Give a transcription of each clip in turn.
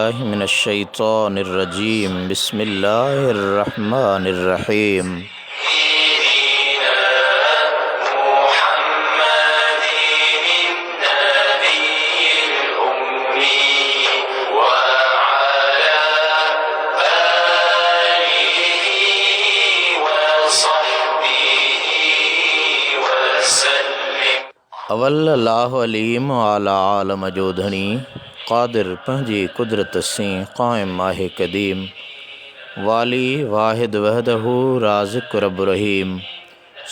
بالله من الشيطان الرجيم بسم الله الرحمن الرحيم. اول الله عليم اعليٰ عالم جو ڌڻي، قادر پنهنجي قدرت سين قائم آهي قديم، والي واحد وحده رازق رب رحيم،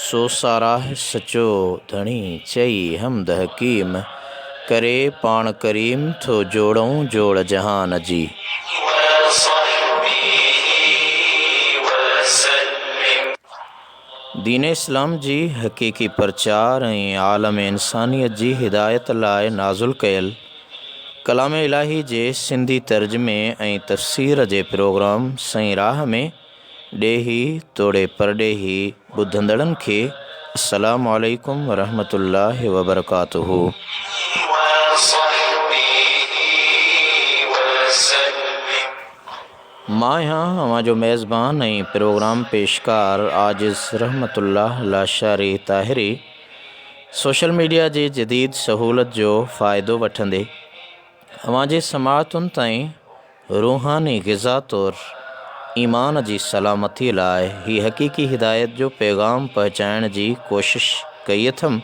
سو ساراهه سچو ڌڻي چئي حمد حڪيم، ڪري پاڻ ڪريم ٿو جوڙئون جوڙ جهان جي. دين اسلام جي حقيقي پرچار ۽ عالم انسانيت جي هدايت لاء نازل ڪيل ڪلام الاهي جي سنڌي ترجمي ۽ تفسير جي پروگرام سئين راهه ۾ ڏيهي توڙي پرڏيهي ٻڌندڙن کي السلام عليڪم ورحمة الله وبرڪاته. مان آهيان اوهان جو ميزبان ۽ پروگرام پيشڪار عاجز رحمت الله لاشاري طاهري سوشل ميڊيا جي جديد سهولت جو فائدو وٺندي اوهان جي سماعتن تائين روحاني غذا طور ايمان جي سلامتي لاء هي حقيقي هدايت جو پيغام پهچائڻ جي ڪوشش ڪئي اٿم.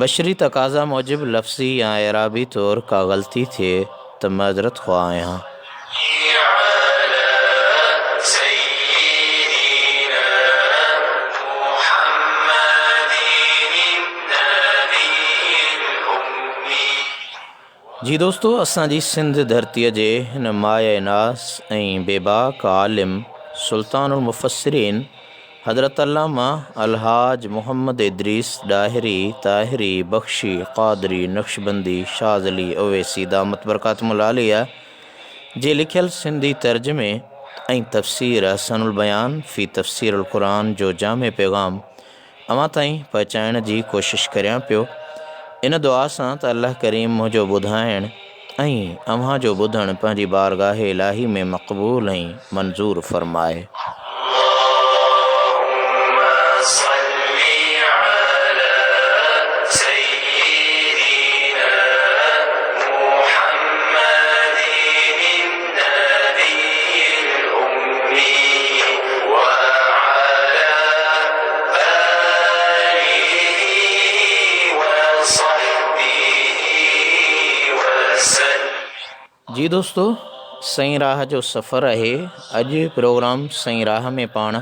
بشري تقاضا موجب لفظي يا اعرابي طور ڪا غلطي ٿئي ته معذرت خواه آهيان. جي دوستو اسان جي سنڌ ڌرتيء جي هن مايه ناز ۽ بيباڪ عالم سلطان المفسرين حضرت علامه الحاج محمد ادريس ڏاهري طاهري بخشي قادري نقشبندي شاذلي اويسي دامت برڪاتهم العاليه جي لکيل سنڌي ترجمي ۽ تفسير احسن البيان في تفسير القرآن جو جامع پيغام اوهان تائين پهچائڻ جي ڪوشش ڪريان پيو ان دعا سان ته الله ڪريم منهنجو ٻڌائڻ ۽ اوهان جو ٻڌڻ پنهنجي بارگاهه الاهي ۾ مقبول ۽ منظور فرمائي. جي دوستو سئين راهه جو سفر آهي اڄ پروگرام سئين راهه ۾ پاڻ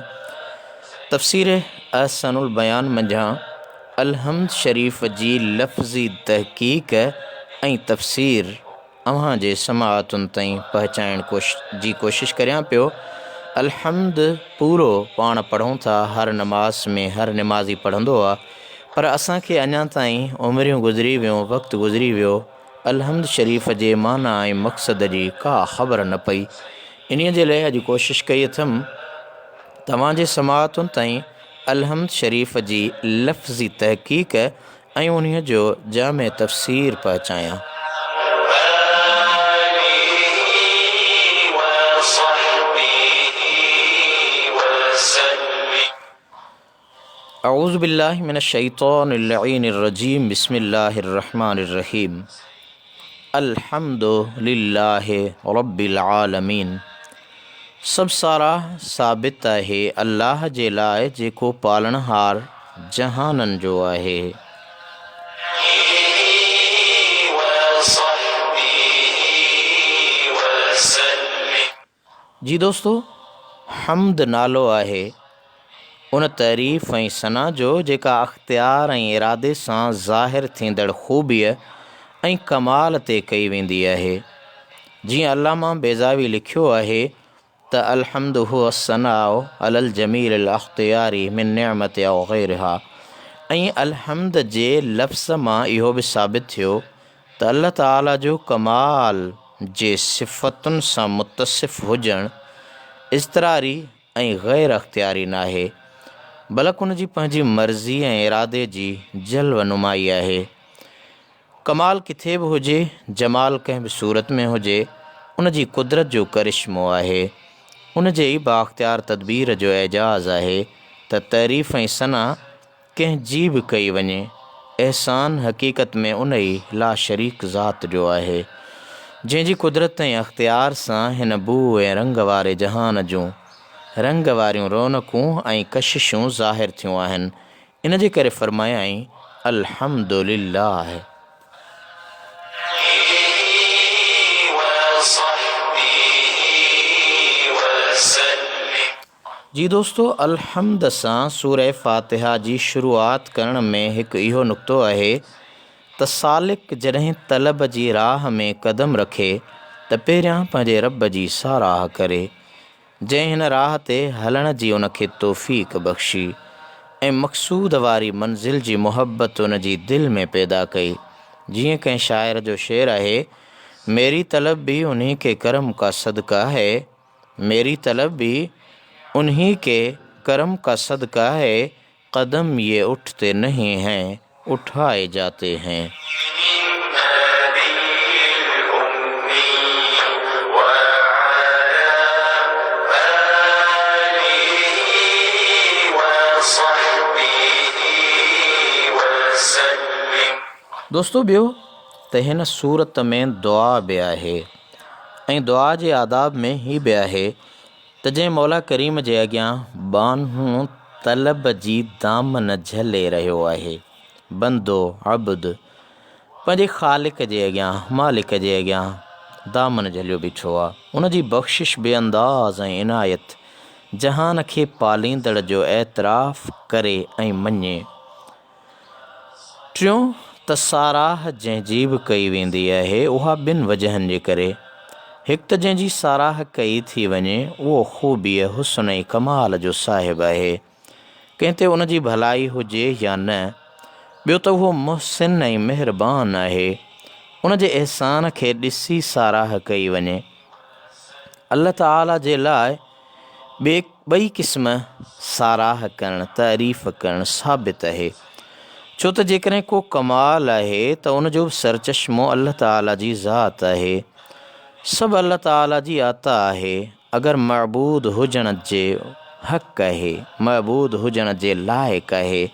تفسير احسن البيان منجهان الحمد شريف جي لفظي تحقيق ۽ تفسير اوهان جي سماعتن تائين پهچائڻ جي ڪوشش ڪريان پيو. الحمد پورو پاڻ پڙهون ٿا هر نماز ۾ هر نمازي پڙهندو آ پر اسان کي اڃان تائين عمريون گذري ويون وقت گذري ويو الحمد شريف جي معنيٰ ۽ مقصد جي ڪا خبر نه پئي انهي جي لئه اڄ ڪوشش ڪئي اٿم توهان جي سماعتن تائين الحمد شريف جي لفظي تحقيق ۽ انهيء جو جامع تفسير پهچايان. اعوذ بالله من الشيطان اللعين الرجيم بسم الله الرحمن الرحيم الحمد لله رب العالمين سڀ ساراهه ثابت آهي الله جي لاء جيڪو پالڻهار جهانن جو آهي. جي دوستو! حمد نالو آهي ان تعريف ۽ ثنا جو جيڪا اختيار ۽ ارادي سان ظاهر ٿيندڙ خوبيء ۽ ڪمال تي ڪئي ويندي آهي. جيئن علامه بيضاوي لکيو آهي ته الحمد هو الثناء علي الجميل الاختياري من نعمة او غيرها ۽ الحمد جي لفظ مان اهو به ثابت ٿيو ته الله تعالي جو ڪمال جي صفتن سان متصف هجڻ اضطراري ۽ غير اختياري ناهي بلڪ ان جي پنهنجي مرضي ۽ ارادي جي جلوه نمائي آهي. ڪمال ڪٿي به هجي، جمال ڪنهن به صورت ۾ هجي، ان جي قدرت جو ڪرشمو آهي، ان جي ئي بااختيار تدبير جو اعجاز آهي ته تعريف ۽ ثنا ڪنهن جي به ڪئي وڃي، احسان حقيقت ۾ ان ئي لاشريڪ ذات جو آهي، جنهن جي قدرت ۽ اختيار سان هن بوء ۽ رنگ واري جهان جون رنگ واريون رونقون ۽ ڪششون ظاهر ٿيون آهن، ان جي ڪري فرمايائين، الحمد لله. جي دوستو الحمد سان سوره فاتحه جي شروعات ڪرڻ ۾ هڪ اهو نقطو آهي ته سالڪ جڏهن طلب جي راهه ۾ قدم رکي ته پهريان پنهنجي رب جي ساراهه ڪري جنهن هن راهه تي هلڻ جي ان کي توفيق بخشي ۽ مقصود واري منزل جي محبت ان جي دل ۾ پيدا ڪئي جيئن ڪنهن شاعر جو شعر آهي ميري طلب به انهي ڪي ڪرم ڪا صدقه هي ميري طلب بھي انھي ڪي ڪرم ڪا صدقه ھي قدم يي اٺتي نھين ھين اٺائي جاتي ھين. دوستو ٻيو ته ھن سورت ۾ دعا به آھي. ۽ دعا جي آداب ۾ هي به آهي ته جنهن مولا ڪريم جي اڳيان ٻانهون طلب جي دامن جهلي رهيو آهي، بندو، عبد، پنهنجي خالق جي اڳيان، مالڪ جي اڳيان دامن جهليو بيٺو آ، ان جي بخشش بي انداز ۽ عنايت جهان کي پاليندڙ جو اعتراف ڪري ۽ مڃي. ٽيون ته ساراهه جنهن جي به ڪئي ويندي آهي اها ٻن وجهن جي ڪري. هڪ ته جنهن جي ساراهه ڪئي ٿي وڃي اهو خوبيء، حسن ۽ ڪمال جو صاحب آهي. ڪنهن تي ان جي ڀلائي هجي يا نه. ٻيو ته اهو محسن ۽ مهربان آهي. ان جي احسان کي ڏسي ساراهه ڪئي وڃي. الله تعاليٰ جي لاء ٻئي ٻئي قسم ساراهه ڪرڻ، تعريف ڪرڻ، ثابت آهي. ڇو ته جيڪڏهن ڪو ڪمال آهي ته ان جو به سرچشمو الله تعاليٰ جي ذات آهي. سڀ الله تعاليٰ جي عطا آهي. اگر معبود هجڻ جي حق آهي، معبود هجڻ جي لائق آهي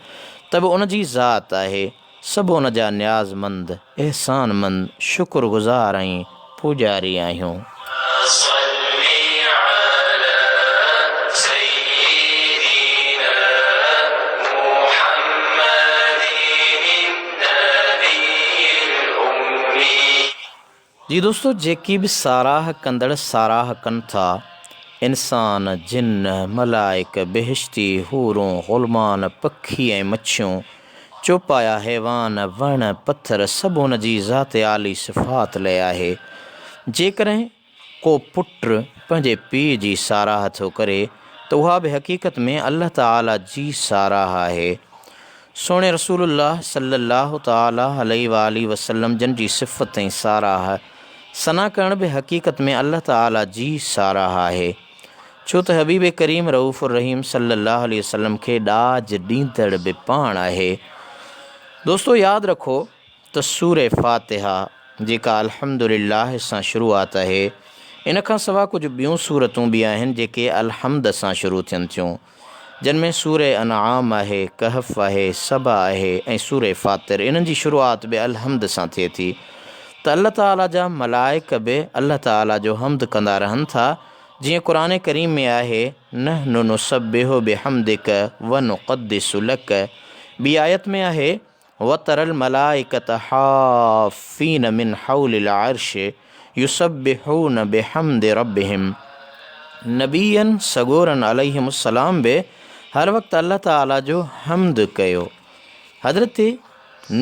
ته به ان جي ذات آهي. سڀ ان جا نيازمند، احسانمند، شڪر گذار ۽ پوڄاري آهيون. جي دوستو جيڪي به ساراهه ڪندڙ ساراهه ڪن ٿا، انسان، جن، ملائڪ، بهشتي، حورون، غلمان، پکي ۽ مڇيون، چوپايا حيوان، وڻ، پٿر سڀ ان جي ذات عالي صفات لئه آهي. جيڪڏهن ڪو پٽ پنهنجي پيء جي ساراهه ٿو ڪري ته اها به حقيقت ۾ الله تعاليٰ جي ساراهه آهي. سهڻي رسول الله صلّي الله تعالٰي عليه واٰله وسلّم جن جي صفت ۽ ساراهه، ثنا ڪرڻ به حقيقت ۾ الله تعاليٰ جي ساراهه آهي. ڇو ته حبيب ڪريم رئوف الرحيم صلّي الله عليه وسلّم کي ڏاج ڏيندڙ به پاڻ آهي. دوستو ياد رکو ته سورة فاتحه جيڪا الحمد لله سان شروعات آهي، ان کان سوا ڪجهه ٻيون سورتون به آهن جيڪي الحمد سان شروع ٿين ٿيون. جن ۾ سورة انعام آهي، ڪهف آهي، سبا آهي ۽ سورة فاطر انهن جي شروعات به الحمد سان ٿئي ٿي ته الله تعاليٰ جا ملائڪ به الله تعاليٰ جو حمد ڪندا رهن ٿا جيئن قرآن ڪريم ۾ آهي نحن نسبح بحمدک ونقدس لک ٻي آيت ۾ آهي وترى الملائڪة حافين من حول العرش يسبحون بحمد ربهم نبين سڳورن عليهم السلام به هر وقت الله تعالي جو حمد ڪيو. حضرت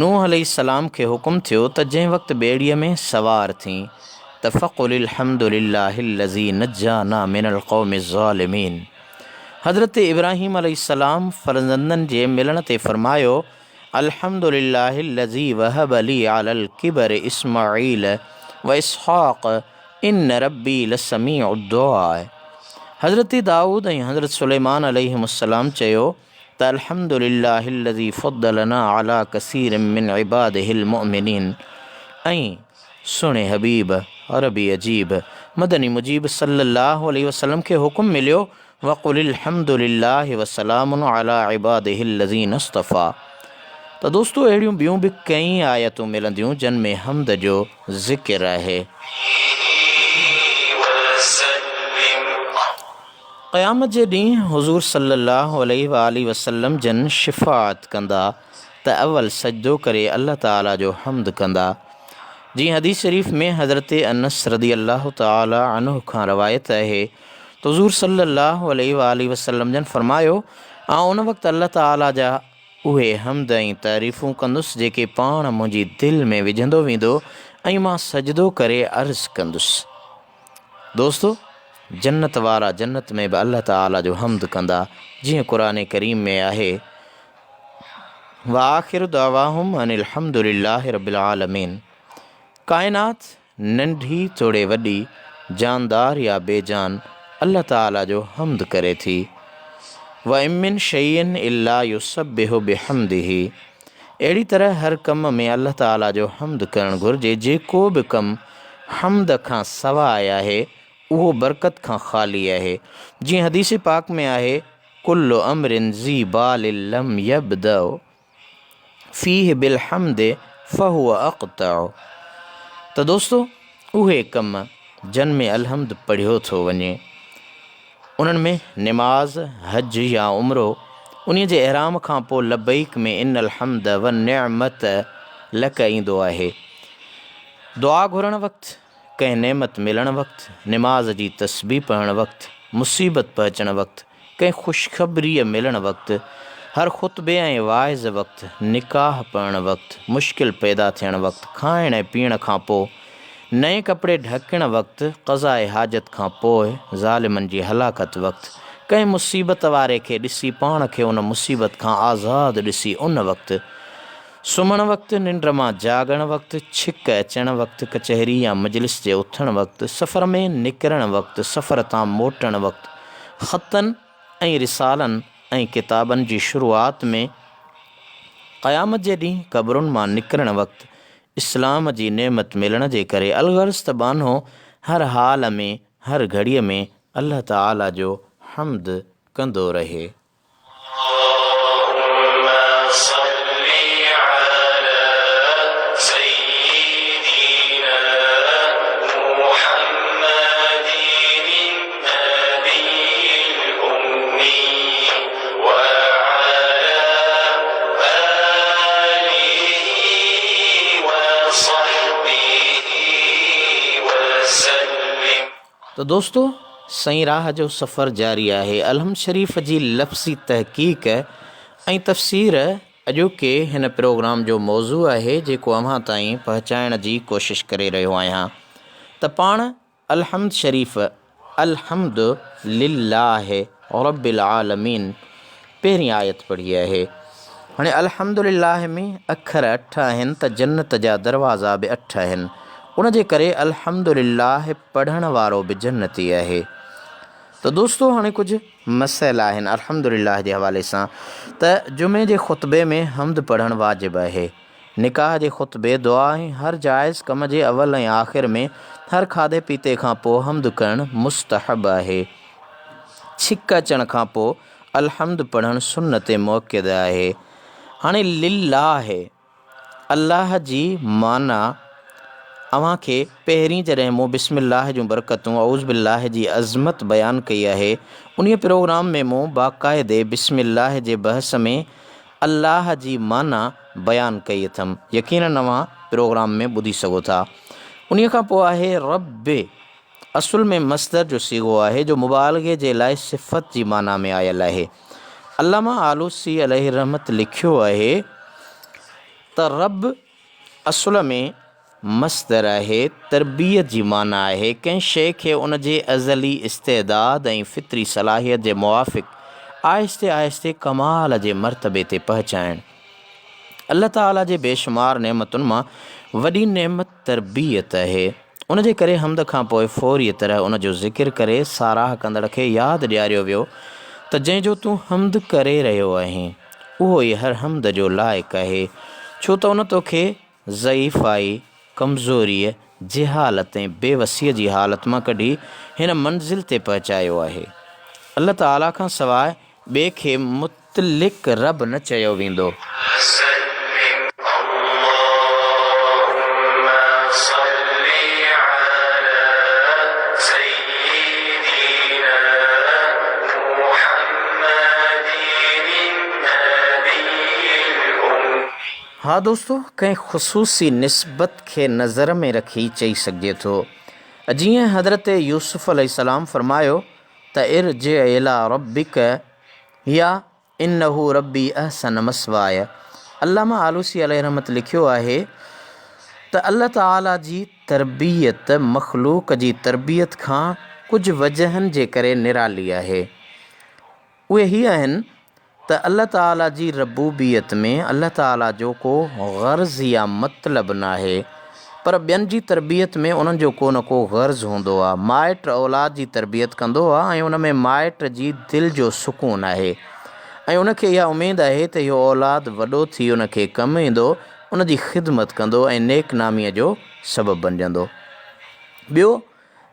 نوح عليه السلام کي حڪم ٿيو ته جنهن وقت ٻيڙيء ۾ سوار ٿين ته فقل الحمد لله الذي نجانا من القوم الظالمين حضرت ابراهيم عليه السلام فرزندن جي ملڻ تي فرمايو الحمد لله الذي وهب لي علي الڪبر اسماعيل واسحاق ان ربي لسميع الدعاء حضرت دائود ۽ حضرت سليمان عليهم السلام چيو ته الحمد لله الذي فضلنا علي كثير من عباده المؤمنين ۽ سهڻي حبيب عربي عجيب. مدني مجيب صلّي اللّٰه عليه وسلّم کي حڪم مليو، وقل الحمد لله وسلام علي عباده الذين اصطفيٰ ته دوستو اهڙيون ٻيون به ڪئين آيتون ملنديون جن ۾ حمد جو ذڪر آهي. قيامت جي ڏينهن حضور صلّي اللّٰه عليه واٰله وسلّم جن شفاعت ڪندا ته اول سجدو ڪري الله تعاليٰ جو حمد ڪندا. جيئن حديث شريف ۾ حضرت انس رضي الله تعاليٰ عنه کان روايت آهي ته حضور صلّي اللّٰه عليه واٰله وسلّم جن فرمايو، آئون ان وقت الله تعاليٰ جا اهي حمد ۽ تعريفون ڪندس جيڪي پاڻ منهنجي دل ۾ وجهندو ويندو ۽ مان سجدو ڪري عرض ڪندس. دوستو! جنت وارا جنت ۾ به الله تعاليٰ جو حمد ڪندا جيئن قرآن ڪريم ۾ آهي، وآخر دعواهم ان الحمد لله رب العالمين ڪائنات ننڍي توڙي وڏي، جاندار يا بي جان، الله تعاليٰ جو حمد ڪري ٿي. وَإِن مِّن شَيْءٍ إِلَّا يُسَبِّحُ بِحَمْدِهِ اهڙي طرح هر ڪم ۾ الله تعاليٰ جو حمد ڪرڻ گهرجي، جيڪو به ڪم حمد کان سواء آهي، اهو برڪت کان خالي آهي. جيئن حديث پاڪ ۾ آهي، ڪل امر ذي بال لم يبدأ فيه بالحمد فهو اقطع ته دوستو اهي ڪم جن ۾ الحمد پڙهيو ٿو وڃي انهن ۾ نماز، حج يا عمرو انهي جي احرام کان پوء لبيڪ ۾ ان الحمد والنعمت لڪ ايندو آهي. دعا گهرڻ وقت، ڪنهن نعمت ملڻ وقت، نماز جي تسبيح پڙهڻ وقت، مصيبت پهچڻ وقت، ڪنهن خوشخبريء ملڻ وقت، هر خطبي ۽ واعظ وقت، نڪاح پڙهڻ وقت، مشڪل پيدا ٿيڻ وقت، کائڻ ۽ پيئڻ کان پوء، نئين ڪپڙي ڍڪڻ وقت، قضاء حاجت کان پوء، ظالمن جي هلاڪت وقت، ڪنهن مصيبت واري کي ڏسي پاڻ کي ان مصيبت کان آزاد ڏسي ان وقت، سمهڻ وقت، ننڊ مان جاڳڻ وقت، ڇڪ اچڻ وقت، ڪچهري يا مجلس جي اٿڻ وقت، سفر ۾ نڪرڻ وقت، سفر تان موٽڻ وقت، خطن ۽ رسالن ۽ ڪتابن جي شروعات ۾، قيامت جي ڏينهن قبرن مان نڪرڻ وقت، اسلام جي نعمت ملڻ جي ڪري الغرض ته ٻانهو هر حال ۾ هر گهڙيء ۾ الله تعاليٰ جو حمد ڪندو رهي. اللهم صل علي سيدنا محمد النبي الأمي وعلي آله وصحبه وسلم. ته دوستو سائين راهه جو سفر جاري آهي. الحمد شريف جي لفظي تحقيق ۽ تفسير اڄوڪي هن پروگرام جو موضوع آهي جيڪو اوهان تائين پهچائڻ جي ڪوشش ڪري رهيو آهيان ته پاڻ الحمد شريف الحمد لله رب العالمين پهرين آيت پڙهي آهي. هاڻي الحمد لله ۾ اکر اٺ آهن ته جنت جا دروازا به اٺ آهن. ان جي ڪري الحمد لله پڙهڻ وارو به جنتي آهي. ته دوستو هاڻي ڪجهه مسئلا آهن الحمد لله جي حوالي سان ته جمعي جي خطبي ۾ حمد پڙهڻ واجب آهي. نڪاح جي خطبي، دعا ۽ هر جائز ڪم جي اول ۽ آخر ۾ هر کاڌي پيتي کان پوء حمد ڪرڻ مستحب آهي. ڇڪ اچڻ کان پوء الحمد پڙهڻ سنت مؤڪده آهي. هاڻي لله، الله جي معنيٰ اوهان کي پهرين جڏهن مون بسم الله جون برڪتون، اعوذ بالله جي عظمت بيان ڪئي آهي، انهيء پروگرام ۾ مون باقاعدي بسم الله جي بحث ۾ الله جي معنيٰ بيان ڪئي اٿم، يقيناً اوهان پروگرام ۾ ٻڌي سگهو ٿا. انهيء کان پوء آهي رب، اصل ۾ مصدر جو صيغو آهي جو مبالغي جي لاء صفت جي معنيٰ ۾ آيل آهي. علامه آلوسي عليه الرحمت لکيو آهي ته رب اصل ۾ مصدر آهي، تربيت جي معنيٰ آهي، ڪنهن شيء کي ان جي ازلي استعداد ۽ فطري صلاحيت جي موافق آهستي آهستي ڪمال جي مرتبي تي پهچائڻ. الله تعاليٰ جي بيشمار نعمتن مان وڏي نعمت تربيت آهي. ان جي ڪري حمد کان پوء فوري طرح ان جو ذڪر ڪري ساراهه ڪندڙ کي ياد ڏياريو ويو ته جنهن جو تون حمد ڪري رهيو آهين، اهو ئي هر حمد جو لائق آهي، ڇو ته ان توکي ضعيفائي، ڪمزوريء، جهالت ۽ بيوسيء جي حالت مان ڪڍي هن منزل تي پهچايو آهي. الله تعاليٰ کان سواء ٻئي کي مطلق رب نه چيو ويندو. وسلم اللهم صل علي سيدنا محمد النبي الأمي. ها دوستو ڪنهن خصوصي نسبت کي نظر ۾ رکي چئي سگهجي ٿو. جيئن حضرت يوسف عليه السلام فرمايو ته ارجع الي ربک يا انه ربي احسن مثواي. علامه آلوسي عليه رحمت لکيو آهي ته الله تعالي جي تربيت مخلوق جي تربيت کان ڪجهه وجهن جي ڪري نرالي آهي. اهي هي آهن ته الله تعاليٰ جي ربوبيت ۾ الله تعاليٰ جو ڪو غرض يا مطلب ناهي پر ٻين جي تربيت ۾ انهن جو ڪو نه ڪو غرض هوندو آهي. مائٽ اولاد جي تربيت ڪندو آهي ۽ ان ۾ مائٽ جي دل جو سڪون آهي ۽ ان کي اها اميد آهي ته اهو اولاد وڏو ٿي ان کي ڪم ايندو، ان جي خدمت ڪندو ۽ نيڪ ناميء جو سبب بنجندو. ٻيو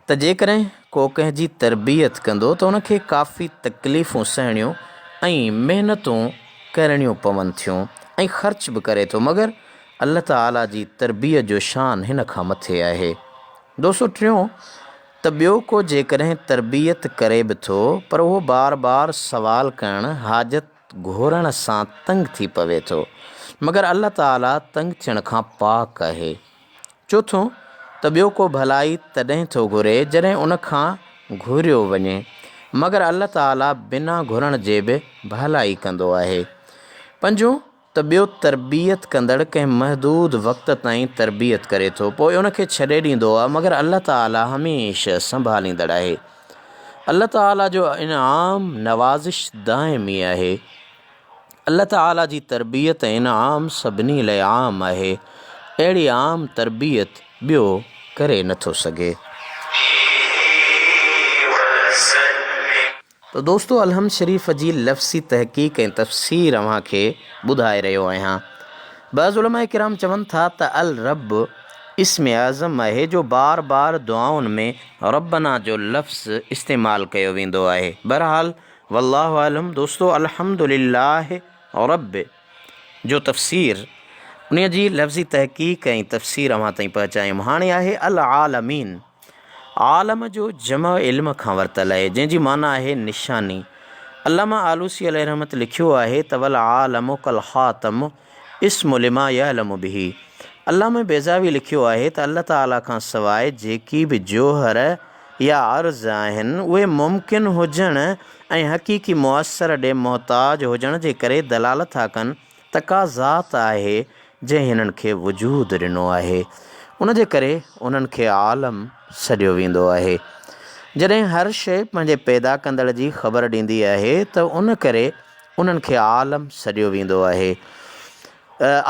ته جيڪڏهن ڪو ڪنهن جي تربيت ڪندو ته ان کي ڪافي تڪليفون سهڻيون ۽ محنتون ڪرڻيون پون ٿيون ۽ خرچ به ڪري ٿو مگر الله تعاليٰ جي تربيت جو شان هن کان مٿي آهي. دوستو ٽيون ته ٻيو ڪو جيڪڏهن تربيت ڪري به ٿو پر اهو بار بار سوال ڪرڻ حاجت گهرڻ سان تنگ ٿي پوي ٿو مگر الله تعاليٰ تنگ ٿيڻ کان پاڪ آهي. چوٿون، ته ٻيو ڪو ڀلائي تڏهن ٿو گهري جڏهن ان کان گهريو وڃي، مگر الله تعاليٰ بنا گهرڻ جي به ڀلائي ڪندو آهي. پنجون، ته ٻيو تربيت ڪندڙ ڪنهن محدود وقت تائين تربيت ڪري ٿو، پوء ان کي ڇڏي ڏيندو آهي، مگر الله تعاليٰ هميشه سنڀاليندڙ آهي. الله تعاليٰ جو انعام، نوازش، دائمي آهي. الله تعاليٰ جي تربيت ۽ انعام سڀني لئه عام آهي، اهڙي عام تربيت ٻيو ڪري نه ٿو سگهي. ته دوستو الحمد شريف جي لفظي تحقيق ۽ تفسير اوهان کي ٻڌائي رهيو آهيان. بعض علماء ڪرام چون ٿا ته الرب اسم اعظم آهي جو بار بار دعائن ۾ ربنا جو لفظ استعمال ڪيو ويندو آهي. بهرحال والله اعلم دوستو الحمد لله رب جو تفسير انهي جي لفظي تحقيق ۽ تفسير اوهان تائين پهچايم هاڻي آهي العالمين عالم جو جمع علم کان ورتل آهي جنهن جي معنيٰ آهي نشاني علامه آلوسي عليه رحمت لکيو آهي ته والعالم ڪالخاتم اسم لما يعلم به علامه بيضاوي لکيو آهي ته الله تعاليٰ کان سواء جيڪي به جوهر يا عرض آهن، اهي ممڪن هجڻ ۽ حقيقي مؤثر ڏي محتاج هجڻ جي ڪري دلالت ٿا ڪن ته ڪا ذات آهي جنهن هنن کي وجود ڏنو آهي، ان جي ڪري انهن کي عالم سڏيو ويندو آهي. جڏهن هر شيء پنهنجي پيدا ڪندڙ جي خبر ڏيندي آهي ته ان ڪري انهن کي عالم سڏيو ويندو آهي.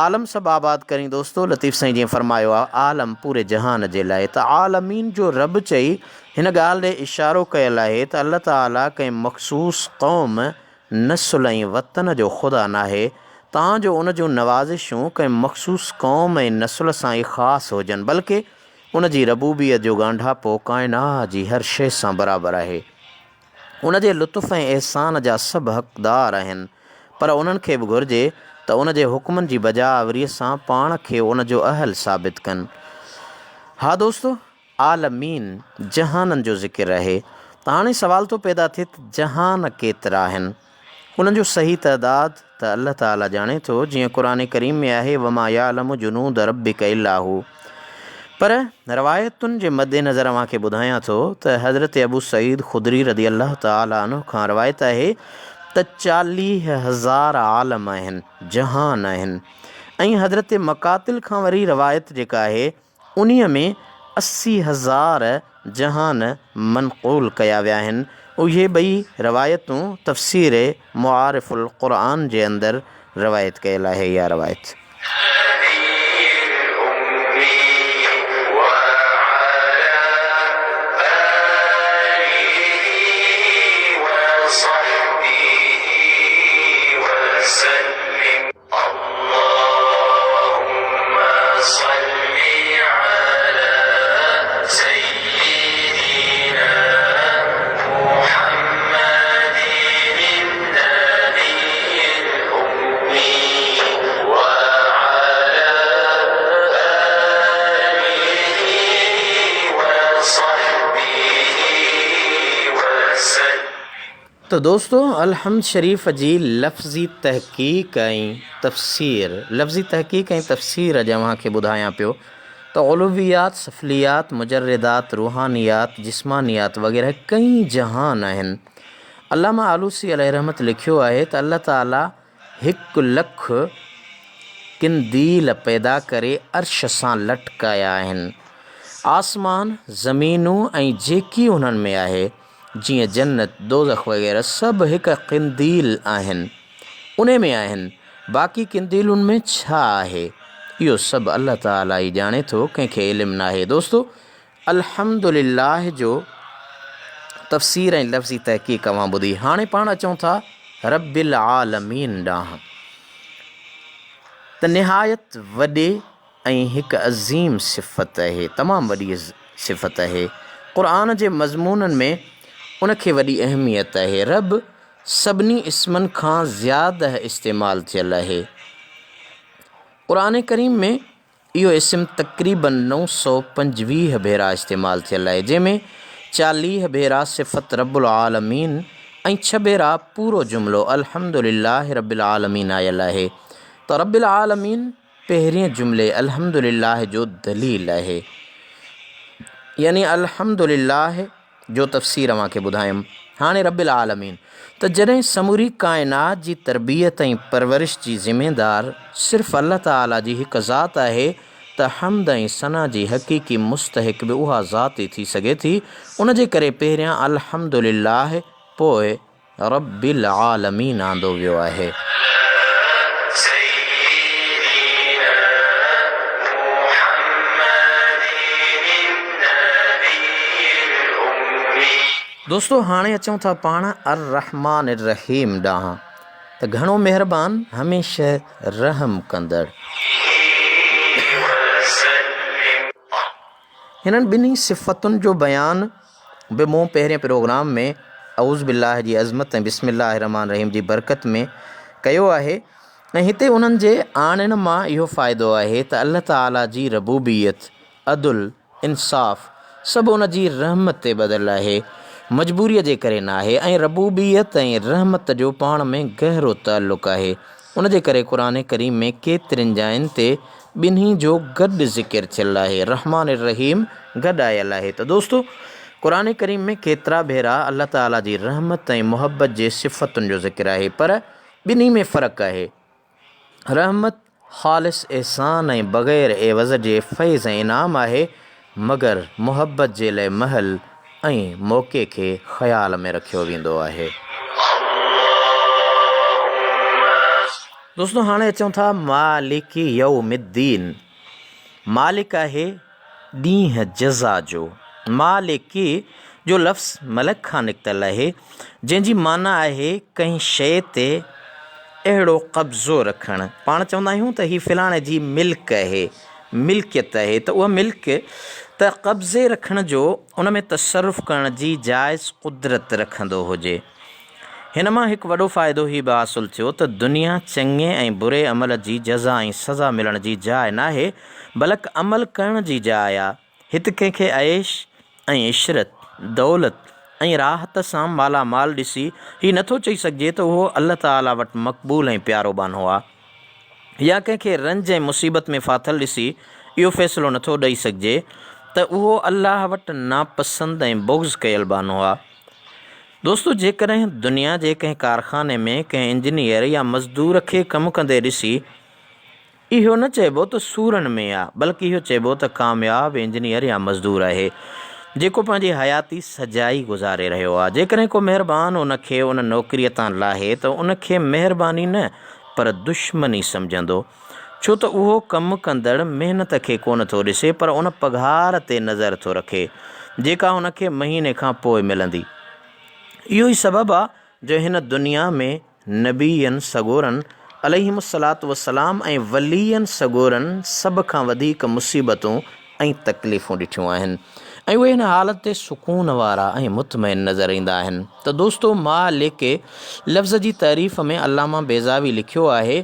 عالم سڀ آباد ڪرين دوستو لطيف سائين جيئن فرمايو آ عالم پوري جهان جي لاء ته عالمين جو رب چئي هن ڳالهه ڏي اشارو ڪيل آهي ته الله تعالي ڪنهن مخصوص قوم، نسل ۽ وطن جو خدا ناهي تان جو ان جون نوازشون ڪنهن مخصوص قوم ۽ نسل سان ئي خاص هجن بلڪه ان جي ربوبيت جو ڳانڍاپو ڪائنات جي هر شيء سان برابر آهي. ان جي لطف ۽ احسان جا سڀ حقدار آهن، پر انهن کي به گهرجي ته ان جي حڪمن جي بجا آوريء سان پاڻ کي ان جو اهل ثابت ڪن. ها دوستو! عالمين، جهانن جو ذڪر آهي ته هاڻي سوال ٿو پيدا ٿئي ته جهان ڪيترا آهن؟ انهن جو صحيح تعداد ته الله تعاليٰ ڄاڻي ٿو، جيئن قرآن ڪريم ۾ آهي وما يعلم جنود ربک الا هو پر روايتن جي مد نظر اوهان کي ٻڌايان ٿو ته حضرت ابو سعيد خدري رضي الله تعاليٰ عنه کان روايت آهي ته 40,000 عالم آهن، جهان آهن ۽ حضرت مقاتل کان وري روايت جيڪا آهي انهيء ۾ 80,000 جهان منقول ڪيا ويا آهن. اهي ٻئي روايتون تفسير معارف القرآن جي اندر روايت ڪيل آهي. اها روايت. النبي الأمي وعلى آله وصحبه وسلم. اللهم صل على ته دوستو الحمد شريف جي لفظي تحقيق ۽ تفسير لفظي تحقيق ۽ تفسير اڄ اوهان کي ٻڌايان پيو ته علويات، سفليات، مجردات، روحانيات، جسمانيات وغيره ڪئين جهان آهن. علامه آلوسي عليه رحمت لکيو آهي ته الله تعالي هڪ لک قنديل پيدا ڪري عرش سان لٽڪايا آهن. آسمان، زمينون ۽ جيڪي انهن ۾ آهي، جيئن جنت، دوزخ وغيره سڀ هڪ قنديل آهن، انهي ۾ آهن، باقي قنديلن ۾ ڇا آهي؟ اهو سڀ الله تعاليٰ ئي ڄاڻي ٿو، ڪنهن کي علم ناهي. دوستو! الحمدلله جو تفسير ۽ لفظي تحقيق اوهان ٻڌي. هاڻي پاڻ اچون ٿا رب العالمين ڏانهن ته نهايت وڏي ۽ هڪ عظيم صفت اهي، تمام وڏي صفت اهي. قرآن جي مضمونن ۾ ان کي وڏي اهميت اهي. رب سڀني اسمن کان زياده استعمال ٿيل اهي. قرآن ڪريم ۾ اهو اسم تقريباً 925 ڀيرا استعمال ٿيل آهي، جنهن ۾ 40 ڀيرا صفت رب العالمين ۽ ڇهه ڀيرا پورو جملو الحمد لله رب العالمين آيل آهي ته رب العالمين پهرين جملي الحمد لله جو دليل آهي. يعني الحمد لله جو تفسير اوهان کي ٻڌايم. هاڻي رب العالمين ته جڏهن سموري ڪائنات جي تربيت ۽ پرورش جي ذميدار صرف الله تعاليٰ جي هڪ ذات آهي ته حمد ۽ ثنا جي حقيقي مستحق به اها ذات ئي ٿي سگهي ٿي، ان جي ڪري پهريان الحمد لله پوء رب العالمين آندو ويو آهي. سيدنا محمد النبي الامي. دوستو هاڻي اچون ٿا پاڻ الرحمٰن الرحيم ڏانهن ته گهڻو مهربان هميشه رحم ڪندڙ. هنن ٻنهي صفتن جو بيان به مون پهرين پروگرام ۾ اعوذ بالله جي عظمت ۽ بسم الله الرحمٰن الرحيم جي برڪت ۾ ڪيو آهي ۽ هتي انهن جي آڻڻ مان اهو فائدو آهي ته الله تعاليٰ جي ربوبيت، عدل، انصاف سڀ ان جي رحمت تي ٻڌل آهي، مجبوريء جي ڪري ناهي ۽ ربوبيت ۽ رحمت جو پاڻ ۾ گهرو تعلق آهي. ان جي ڪري قرآن ڪريم ۾ ڪيترين جاين تي ٻنهي جو گڏ ذڪر ٿيل آهي، الرحمٰن الرحيم گڏ آيل آهي ته دوستو قرآن ڪريم ۾ ڪيترا ڀيرا الله تعالي جي رحمت ۽ محبت جي صفتن جو ذڪر آهي پر ٻنهي ۾ فرق آهي. رحمت خالص احسان ۽ بغير عوض جي فيض ۽ انعام آهي مگر محبت جي لئه مهل ۽ موقعي کي خيال ۾ رکيو ويندو آهي. دوستو هاڻي اچون ٿا مالڪ يوم الدين. مالڪ آهي ڏينهن جزا جو. مالڪ جو لفظ ملڪ کان نڪتل آهي، جنهن جي معنيٰ آهي ڪنهن شيء تي اهڙو قبضو رکڻ. پاڻ چوندا آهيون ته هي فلاڻي جي ملڪ آهي، ملڪيت آهي ته اها ملڪ ته قبضي رکڻ جو، ان ۾ تصرف ڪرڻ جي جائز قدرت رکندو هجي. هن مان هڪ وڏو فائدو هي به حاصل ٿيو ته دنيا چڱي ۽ بري عمل جي جزا ۽ سزا ملڻ جي جاء ناهي، بلڪ عمل ڪرڻ جي جاء آ. هت ڪنهن کي عيش ۽ عشرت، دولت ۽ راحت سان مالا مال ڏسي هي نٿو چئي سگهجي ته اهو الله تعاليٰ وٽ مقبول ۽ پيارو ٻانهو آ. يا ڪنهن کي رنج ۽ مصيبت ۾ ڦاٿل ڏسي اهو فيصلو نٿو ڏئي سگهجي ته اهو الله وٽ ناپسند ۽ بغض ڪيل ٻانهو آ. دوستو جيڪڏهن دنيا جي ڪنهن ڪارخاني ۾ ڪنهن انجنيئر يا مزدور کي ڪم ڪندي ڏسي اهو نه چئبو ته سورن ۾ آ بلڪ اهو چئبو ته ڪامياب انجنيئر يا مزدور آهي جيڪو پنهنجي حياتي سجائي گذاري رهيو آ. جيڪڏهن ڪو مهربان ان کي ان نوڪريء تان لاهي ته ان کي مهرباني نه پر دشمني سمجهندو ڇو ته اهو ڪم ڪندڙ محنت کي ڪونه ٿو ڏسي پر ان پگهار تي نظر ٿو رکي جيڪا هن کي مهيني کان پوء ملندي. اهو ئي سبب آ جو هن دنيا ۾ نبين سڳورن عليهم الصلوة والسلام ۽ ولين سڳورن سڀ کان وڌيڪ مصيبتون ۽ تڪليفون ڏٺيون آهن ۽ اهي هن حالت تي سڪون وارا ۽ مطمئن نظر ايندا آهن ته دوستو مالڪ لفظ جي تعريف ۾ علامه بيضاوي لکيو آهي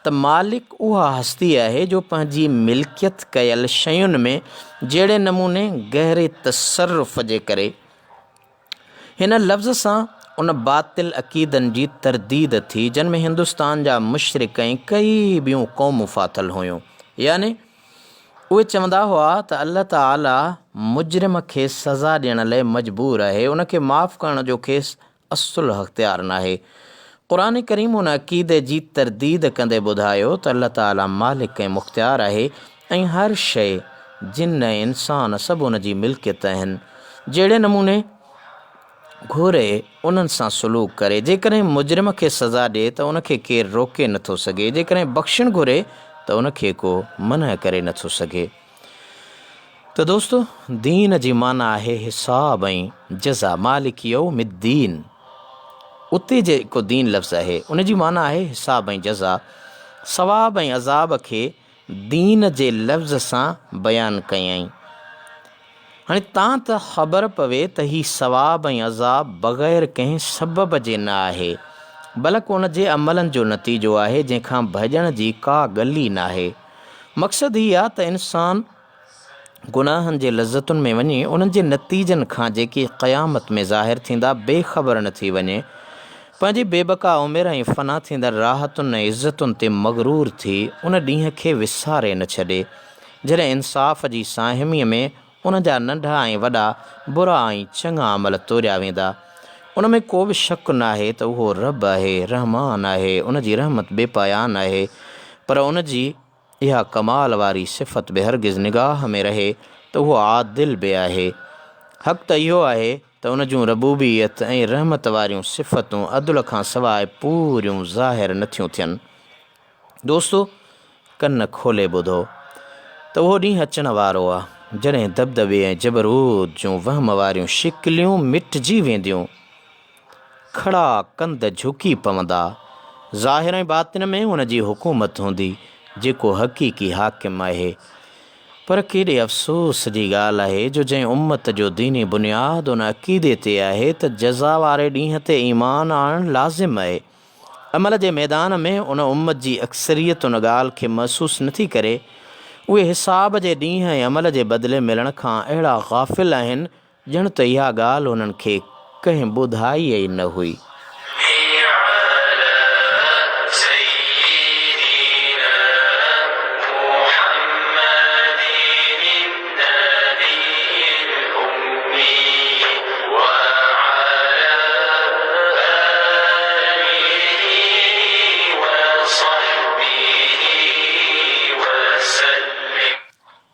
ته مالڪ اها هستي آهي جو پنهنجي ملڪيت ڪيل شين ۾ جهڙي نموني گهري تصرف جي ڪري. هن لفظ سان ان باطل عقيدن جي ترديد ٿي، جن ۾ هندستان جا مشرڪ ۽ ڪيئي ٻيون قومون ڦاٿل هيون. يعني اهي چوندا هئا ته الله تعاليٰ مجرم کي سزا ڏيڻ لئه مجبور آهي، ان کي معاف ڪرڻ جو کيس اصل اختيار ناهي. قرآن ڪريم ان عقيدي جي ترديد ڪندي ٻڌايو ته الله تعاليٰ مالڪ ۽ مختيار آهي ۽ هر شيء، جن ۽ انسان سڀ ان جي ملڪيت آهن. جهڙي نموني گهري انهن سان سلوڪ ڪري. جيڪڏهن مجرم کي سزا ڏئي ته ان کي ڪير روڪي نٿو سگهي، جيڪڏهن بخشڻ گهري ته ان کي ڪو منع ڪري نٿو سگهي. ته دوستو دين جي معنيٰ آهي حساب ۽ جزا مالڪ يوم الدين اتي جيڪو دين لفظ آهي ان جي معنيٰ آهي حساب ۽ جزا ثواب ۽ عذاب کي دين جي لفظ سان بيان ڪيائين هاڻي تان ته خبر پوي ته هي ثواب ۽ عذاب بغير ڪنهن سبب جي نه آهي بلڪ ان جي عملن جو نتيجو آهي جنهن کان ڀڄڻ جي ڪا ڳلي ناهي مقصد هي آ ته انسان گناهن جي لذتن ۾ وڃي انهن جي نتيجن کان جيڪي قيامت ۾ ظاهر ٿيندا بي خبر نه ٿي وڃي. پنهنجي بي بقا عمر ۽ فنا ٿيندڙ راحتن ۽ عزتن تي مغرور ٿي ان ڏينهن کي وساري نه ڇڏي جڏهن انصاف جي ساهميء ۾ ان جا ننڍا ۽ وڏا، برا ۽ چڱا عمل توريا ويندا. ان ۾ ڪو به شڪ ناهي ته اهو رب آهي، رحمان آهي، ان جي رحمت بي پايان آهي، پر ان جي اها ڪمال واري صفت به هرگز نگاهه ۾ رهي ته اهو عادل به آهي. حق ته اهو آهي ته ان جون ربوبيت ۽ رحمت واريون صفتون عدل کان سواء پوريون ظاهر نٿيون ٿين. دوستو! ڪن کولي ٻڌو ته اهو ڏينهن اچڻ وارو آ، جڏهن دٻدٻي ۽ جبروت جون وهم واريون شڪليون مٽجي وينديون، کڙا ڪنڌ جهڪي پوندا. ظاهر ۽ باطن ۾ ان جي حڪومت هوندي، جيڪو حقيقي حاڪم آهي. پر ڪيڏي افسوس جي ڳالهه آهي جو جنهن امت جو ديني بنياد ان عقيدي تي آهي ته جزا واري ڏينهن تي ايمان آڻڻ لازم آهي، عمل جي ميدان ۾ ان امت جي اڪثريت ان ڳالهه کي محسوس نٿي ڪري. اهي حساب جي ڏينهن ۽ عمل جي بدلي ملڻ کان اهڙا غافل آهن ڄڻ ته اها ڳالهه انهن کي ڪنهن ٻڌائي ئي نه هئي.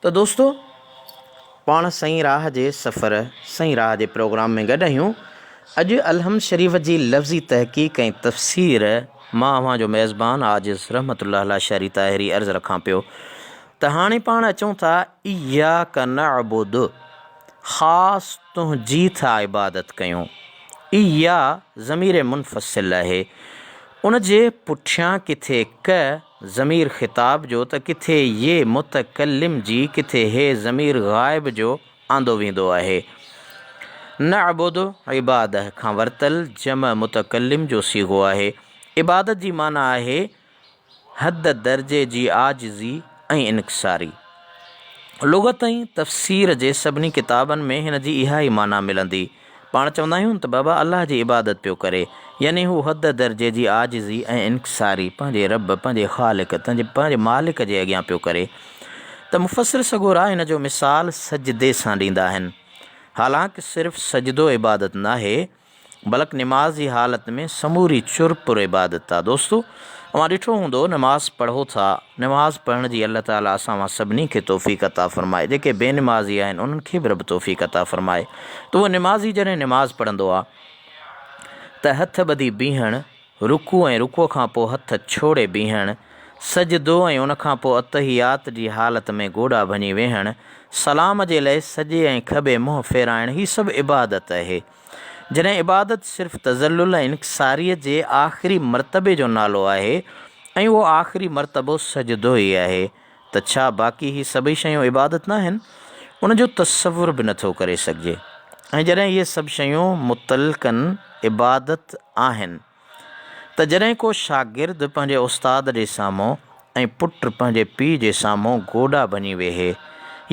ته دوستو پاڻ سائين راهه جي سفر سائين راهه جي پروگرام ۾ گڏ آهيون اڄ الحمد شريف جي لفظي تحقيق ۽ تفسير مان اوهان جو ميزبان عاجز رحمت الله لاشاري طاهري عرض رکان پيو ته هاڻي پاڻ اچون ٿا اياڪ نعبد خاص تنهنجي ٿا عبادت ڪيون. ايا ضمير منفصل آهي. ان جي پٺيان ڪٿي ڪ ضمير خطاب جو ته ڪٿي ي متڪلم جي ڪٿي هي ضمير غائب جو آندو ويندو آهي. نعبد عباده کان ورتل جمع متڪلم جو صيغو آهي. عبادت جي معنيٰ آهي حد درجي جي عاجزي ۽ انڪساري. لغت ۽ تفسير جي سڀني ڪتابن ۾ هن جي اها ئي معنيٰ ملندي. پاڻ چوندا آهيون ته بابا الله جي عبادت پيو ڪري، يعني هو حد درجي جي عاجزي ۽ انڪساري پنهنجي رب، پنهنجي خالق، پنهنجي مالڪ جي اڳيان پيو ڪري. ته مفسر سڳورا هن جو مثال سجدي سان ڏيندا آهن. حالانڪ صرف سجدو عبادت ناهي، بلڪ نماز جي حالت ۾ سموري چر پر عبادت آ. دوستو! اوهان ڏٺو هوندو نماز پڙهو ٿا، نماز پڙهڻ جي الله تعالي اسان اوهان سڀني کي توفيق عطا فرمائي، جيڪي بي نمازي آهن انهن کي به رب توفيق عطا فرمائي ته اهو نمازي جڏهن نماز پڙهندو آ ته هٿ ٻڌي بيهڻ، رڪوع ۽ رڪوع کان پوء هٿ ڇوڙي بيهڻ، سجدو ۽ ان کان پوء التحيات جي حالت ۾ گوڏا ڀڃي ويهڻ، سلام جي لئه سڄي ۽ کٻي منهن ڦيرائڻ هي سڀ عبادت اهي. جڏهن عبادت صرف تذلل ۽ انڪساريء جي آخري مرتبي جو نالو آهي ۽ اهو آخري مرتبو سجدو ئي آهي ته ڇا باقي هي سڀئي شيون عبادت ناهن؟ ان جو تصور به نٿو ڪري سگهجي ۽ جڏهن اهي سڀ شيون مطلقاً عبادت آهن ته جڏهن ڪو شاگرد پنهنجي استاد جي سامهون ۽ پٽ پنهنجي پيء جي سامهون گوڏا ڀڃي ويهي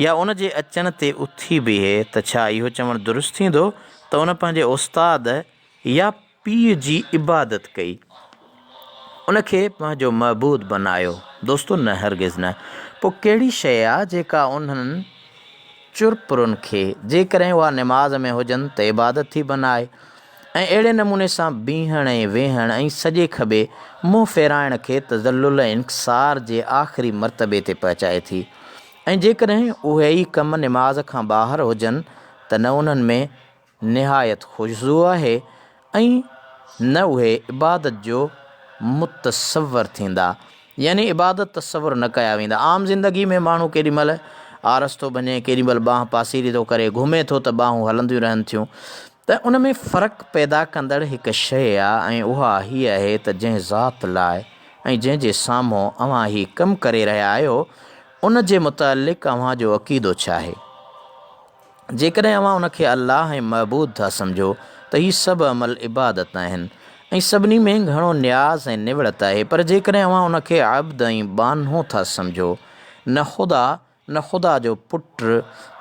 يا ان جي اچڻ تي اٿي بيهي ته ڇا اهو چوڻ درست ٿيندو ته ان پنهنجي استاد يا. پيء جي عبادت ڪئي، ان کي پنهنجو معبود بنايو؟ دوستو نه هرگز نه. پوء ڪهڙي شيء آ جيڪا انهن چرپرن کي جيڪڏهن اها نماز ۾ هجن ته عبادت ٿي بنائي ۽ اهڙي نموني سان بيهڻ ۽ ويهڻ ۽ سڄي کٻي منهن ڦيرائڻ کي تذلل ۽ انڪسار جي آخري مرتبي تي پهچائي ٿي ۽ جيڪڏهن اهي ئي ڪم نماز کان ٻاهر هجن ته نه انهن ۾ نهايت خشوع آهي ۽ نه اهي عبادت جو متصور ٿيندا يعني عبادت تصور نه ڪيا ويندا. عام زندگي ۾ ماڻهو ڪيڏي مهل آرس ٿو ڀڃي، ڪيڏي مهل ٻانهن پاسيري ٿو ڪري، گهمي ٿو ته ٻانهون هلنديون رهن ٿيون ته ان ۾ فرق پيدا ڪندڙ هڪ شيء آ ۽ اها هيء آهي ته جنهن ذات لاء ۽ جنهن جي سامهون اوهان هي ڪم ڪري رهيا آهيو ان جي متعلق اوهان جو عقيدو ڇا آهي؟ جيڪڏهن اوهان ان کي الله ۽ معبود ٿا سمجهو ته هي سڀ عمل عبادت آهن ۽ سڀني ۾ گهڻو نياز ۽ نوڙت آهي پر جيڪڏهن اوهان ان کي عبد ۽ ٻانهو ٿا سمجهو نه خدا نه خدا جو پٽ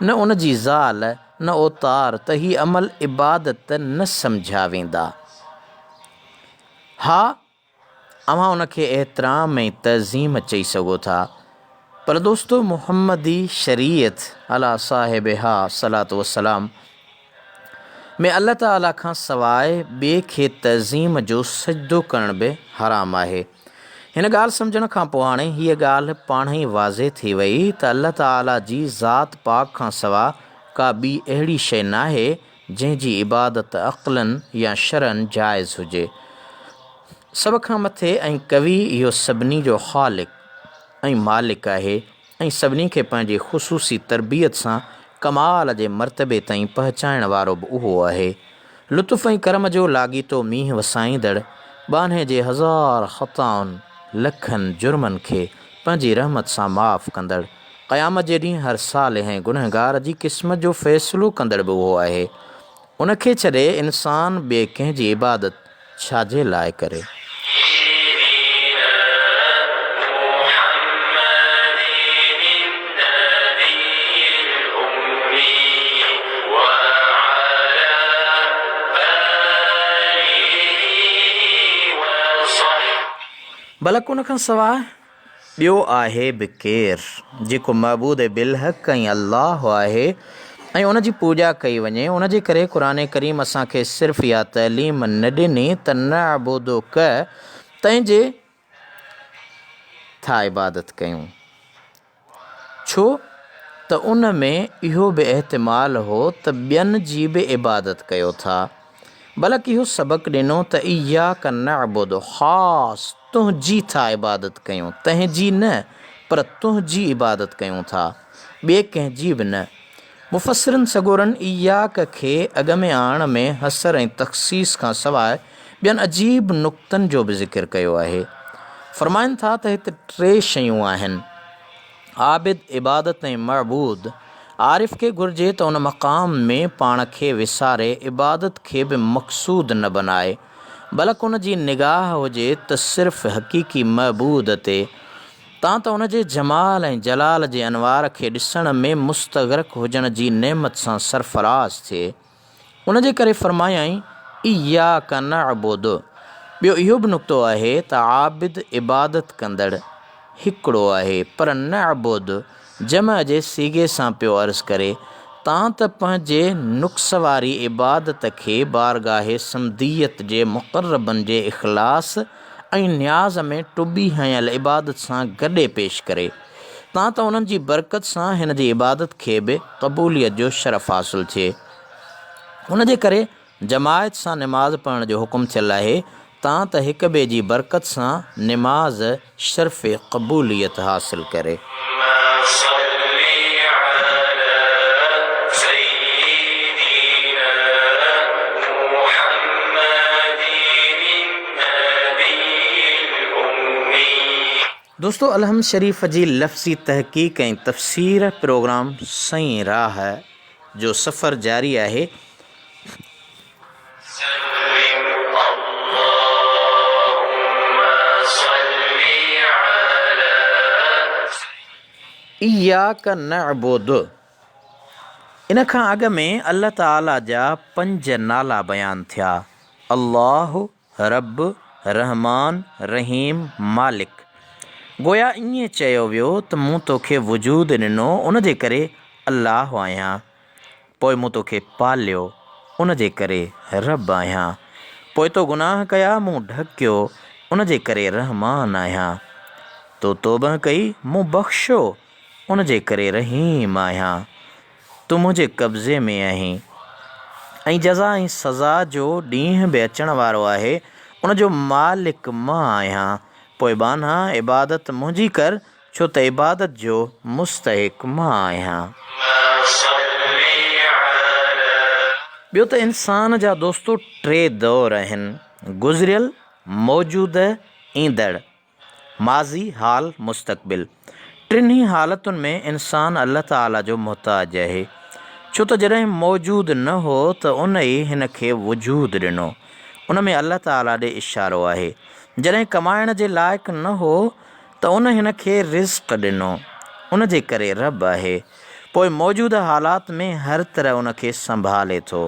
نه ان جي زال نه اوتار ته هي عمل عبادت نه سمجهيا ويندا. ها! اوهان ان کي احترام ۽ تعظيم چئي سگهو ٿا پر دوستو محمدي شريعت عليٰ صاحبها الصلوة والسلام ۾ الله تعاليٰ کان سواء ٻئي کي تعظيم جو سجدو ڪرڻ به حرام آهي. هن ڳالهه سمجهڻ کان پوء هاڻي هيء ڳالهه پاڻهئي واضح ٿي وئي ته الله تعاليٰ جي ذات پاڪ کان سواء ڪا ٻي اهڙي شيء ناهي جنهن جي عبادت عقلاً يا شرعاً جائز هجي. سڀ کان مٿي ۽ قوي اهو سڀني جو خالق ۽ مالڪ آهي ۽ سڀني کي پنهنجي خصوصي تربيت سان ڪمال جي مرتبي تائين پهچائڻ وارو به اهو آهي. لطف ۽ ڪرم جو لاڳيتو مينهن وسائيندڙ ٻانهي جي هزار خطائن، لکن جرمن کي پنهنجي رحمت سان معاف ڪندڙ قيامت جي ڏينهن هر صالح ۽ گنهگار جي قسمت جو فيصلو ڪندڙ به اهو آهي. ان کي ڇڏي انسان ٻئي ڪنهن جي عبادت ڇا جي لاء ڪري؟ بلڪ ان کان سواء ٻيو آهي به ڪير، جيڪو معبود بالحق ۽ الله آهي ۽ ان جي پوڄا ڪئي وڃي، ان جي ڪري قرآن ڪريم اسان کي صرف اها تعليم نه ڏني ته نعبدک تنهنجي ٿا عبادت ڪيون. ڇو ته ان ۾ اهو به احتمال هو ته ٻين جي به عبادت ڪيو ٿا. بلڪ اهو سبق ڏنو ته اياک نعبد خاص تنهنجي ٿا عبادت ڪيون، تنهنجي نه پر تنهنجي عبادت ڪيون ٿا، ٻئي ڪنهن جي به نه. مفسرن سڳورن اياک کي اڳ ۾ آڻڻ ۾ حصر ۽ تخصيص کان سواء ٻين عجيب نقطن جو به ذڪر ڪيو آهي. فرمائن ٿا ته هت ٽي شيون آهن، عابد، عبادت ۽ معبود. عارف کي گهرجي ته ان مقام ۾ پاڻ کي وساري عبادت کي به مقصود نه بنائي، بلڪ ان جي نگاهه هجي ته صرف حقيقي معبود تي، تان ته ان جي جمال ۽ جلال جي انوار کي ڏسڻ ۾ مستغرق هجڻ جي نعمت سان سرفراز ٿئي. ان جي ڪري فرمايائين، اياک نعبد. ٻيو اهو به نقطو آهي ته عابد عبادت ڪندڙ هڪڙو آهي پر نعبد جمع جي صيغي سان پيو عرض ڪري، تان ته پنهنجي نقص واري عبادت کي بارگاهه صمديت جي مقربن جي اخلاص ۽ نياز ۾ ٽٻي هنيل عبادت سان گڏي پيش ڪري، تان ته انهن جي برڪت سان هن جي عبادت کي به قبوليت جو شرف حاصل ٿئي. ان جي ڪري جماعت سان نماز پڙهڻ جو حڪم ٿيل آهي، تان ته هڪ ٻئي جي برڪت سان نماز شرف قبوليت حاصل ڪري. دوستو الحمد شريف جي لفظي تحقيق ۽ تفسير پروگرام سئين راهه جو سفر جاري آهي. اياک نعبد ان کان اڳ ۾ الله تعالي جا پنج نالا بيان ٿيا. الله، رب، رحمان، رحيم، مالڪ. گويا ائين چيو ويو ته مون توکي وجود ڏنو ان جي ڪري الله آهيان. پوء مون توکي پاليو ان جي ڪري رب آهيان. پوء تو گناهه ڪيا مون ڍڪيو ان جي ڪري رحمان آهيان. تو توبه ڪئي مون بخشيو ان جي ڪري رحيم آهيان. تون منهنجي قبضي ۾ آهين ۽ جزا ۽ سزا جو ڏينهن به اچڻ وارو آهي، ان جو مالڪ مان آهيان، پوء ٻانها عبادت منهنجي ڪر، ڇو ته عبادت جو مستحق مان آهيان. ٻيو ته انسان جا دوستو ٽي دور آهن، گذريل، موجوده، ايندڙ. ماضي، حال، مستقبل. ٽنهي حالتن ۾ انسان الله تعاليٰ جو محتاج آهي. ڇو ته جڏهن موجود نه هو ته ان ئي هن کي وجود ڏنو. ان ۾ الله تعاليٰ ڏي اشارو آهي. جڏهن ڪمائڻ جي لائق نه هو ته ان هن کي رزق ڏنو. ان جي ڪري رب آهي. پوء موجوده حالات ۾ هر طرح ان کي سنڀالي ٿو.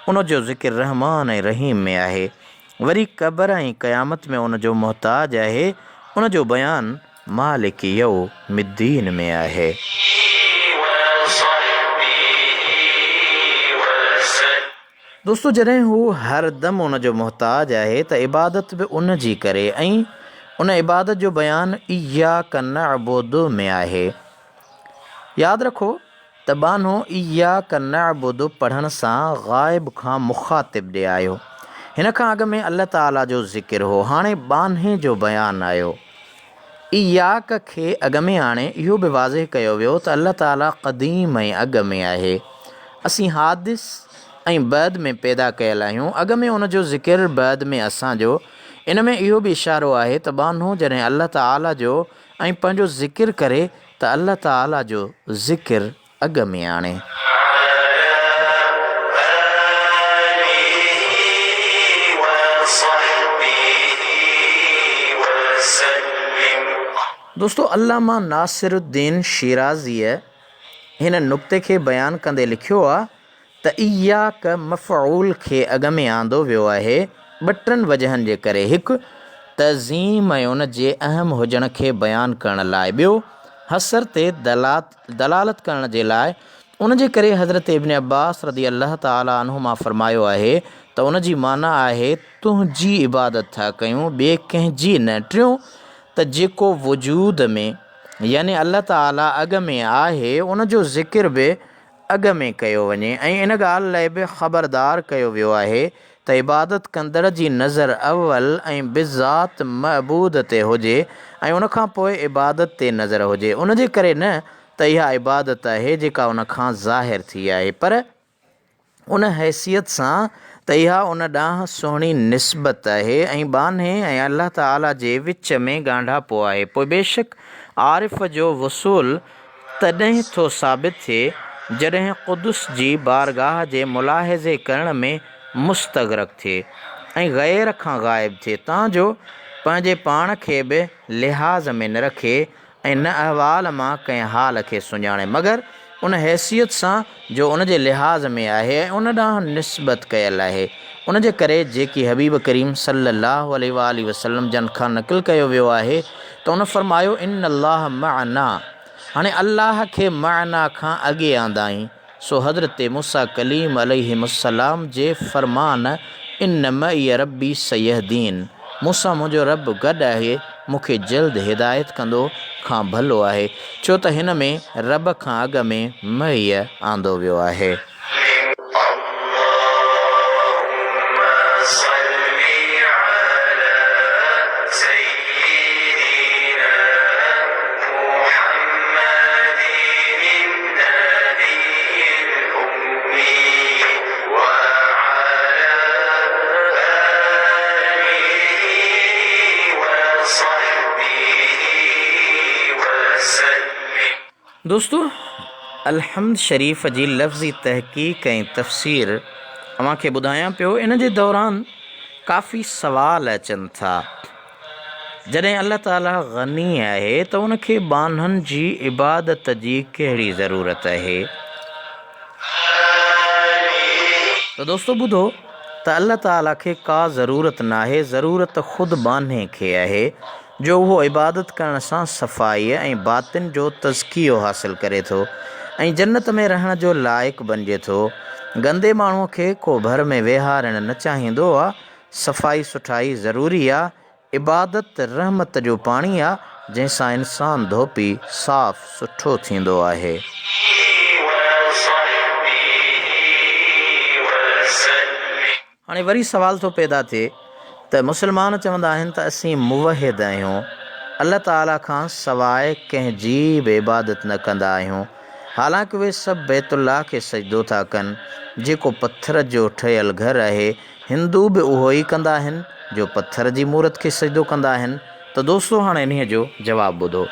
ان جو ذڪر رحمان ۽ رحيم ۾ آهي. وري قبر ۽ قيامت ۾ ان جو محتاج آهي، ان جو بيان مالڪ يو م الدين ۾ آهي. دوستو جڏهن هو هر دم ان جو محتاج آهي ته عبادت به ان جي ڪري ۽ ان عبادت جو بيان اياڪ نعبد ۾ آهي. ياد رکو ته ٻانهو اياڪ نعبد پڙهڻ سان غائب کان مخاطب ڏي آيو. هن کان اڳ ۾ الله تعاليٰ جو ذڪر هو، هاڻي ٻانهي جو بيان آيو. اياڪ کي اڳ ۾ آڻي اهو به واضح ڪيو ويو ته الله تعاليٰ قديم ۽ اڳ ۾ آهي. اسين حادث ۽ بعد ۾ پيدا ڪيل آهيون، اڳ ۾ ان جو ذڪر بعد ۾ اسان جو. ان ۾ اهو به اشارو آهي ته ٻانهو جڏهن الله تعاليٰ جو ۽ پنهنجو ذڪر ڪري ته الله تعاليٰ جو ذڪر اڳ ۾ آڻي. دوستو علامه ناصر الدين شيرازيء هن نقطي کي بيان ڪندي لکيو آ ته اياڪ مفعول کي اڳ ۾ آندو ويو آهي ٻه ٽن وجهن جي ڪري، هڪ، تعظيم ۽ ان جي اهم هجڻ کي بيان ڪرڻ لاء، ٻيو، حصر تي دلالت ڪرڻ جي لاء، ان جي ڪري حضرت ابن عباس رضي الله تعالٰي عنهما فرمايو آهي ته ان جي معنيٰ آهي تنهنجي عبادت ٿا ڪيون ٻئي ڪنهن جي نه، ٽيون، ته جيڪو وجود ۾ يعني الله تعالٰي اڳ ۾ آهي ان جو ذڪر به اڳ ۾ ڪيو وڃي ۽ ان ڳالهه لاء به خبردار ڪيو ويو آهي ته عبادت ڪندڙ جي نظر اول ۽ بالذات معبود تي هجي ۽ ان کان پوء عبادت تي نظر هجي ان جي ڪري نه ته اها عبادت آهي جيڪا ان کان ظاهر ٿي آهي پر ان حيثيت سان ته اها ان ڏانهن سهڻي نسبت آهي ۽ ٻانهي ۽ الله تعاليٰ جي وچ ۾ ڳانڍاپو آهي پوء بيشڪ عارف جو وصول تڏهن ٿو ثابت ٿئي جڏهن قدس جي بارگاهه جي ملاحظي ڪرڻ ۾ مستغرق ٿئي ۽ غير کان غائب ٿئي تان جو پنهنجي پاڻ کي به لحاظ ۾ نه رکي ۽ نه احوال مان ڪنهن حال کي سڃاڻي مگر ان حيثيت سان جو ان جي لحاظ ۾ آهي ۽ ان ڏانهن نسبت ڪيل آهي ان جي ڪري جيڪي حبيب ڪريم صلّي اللّٰه عليه واٰله وسلّم جن کان نقل ڪيو ويو آهي ته ان فرمايو ان الله معنا هاڻي الله کي معنا کان اڳي آندائين سو حضرت موسيٰ ڪليم عليهم السلام جي فرمان ان معي ربي سيهدين مون سان منهنجو رب گڏ آهي مون کي جلد هدايت ڪندو کان ڀلو آهي ڇو ته هن ۾ رب کان اڳ ۾ معي آندو ويو آهي. اللهم صل علي سيدنا محمد النبي الأمي وعلى آله وصحبه وسلم. دوستو! الحمد شريف جي لفظي تحقيق ۽ تفسير اوهان کي ٻڌايان پيو، ان جي دوران ڪافي سوال اچن ٿا. جڏهن الله تعاليٰ غني آهي ته ان کي ٻانهن جي عبادت جي ڪهڙي ضرورت آهي؟ ته دوستو ٻڌو! ته الله تعاليٰ کي ڪا ضرورت ناهي، ضرورت خود ٻانهي کي اهي، جو اهو عبادت ڪرڻ سان صفائيء ۽ باطن جو تزڪيو حاصل ڪري ٿو ۽ جنت ۾ رهڻ جو لائق بنجي ٿو. گندي ماڻهوء کي ڪو ڀر ۾ ويهارڻ نه چاهيندو آ. صفائي سٺائي ضروري آ. عبادت رحمت جو پاڻي آ، جنهن سان انسان ڌوپي صاف سٺو ٿيندو آهي. هاڻي وري سوال ٿو پيدا ٿئي ته مسلمان چوندا آهن ته اسين موحد آهيون، الله تعاليٰ کان سواء ڪنهن جي به عبادت نه ڪندا آهيون، حالانڪ اهي سڀ بيت الله کي سجدو ٿا ڪن، جيڪو پٿر جو ٺهيل گهر آهي، هندو به اهو ئي ڪندا آهن جو پٿر جي مورت کي سجدو ڪندا آهن ته دوستو هاڻي انهيء جو جواب ٻڌو.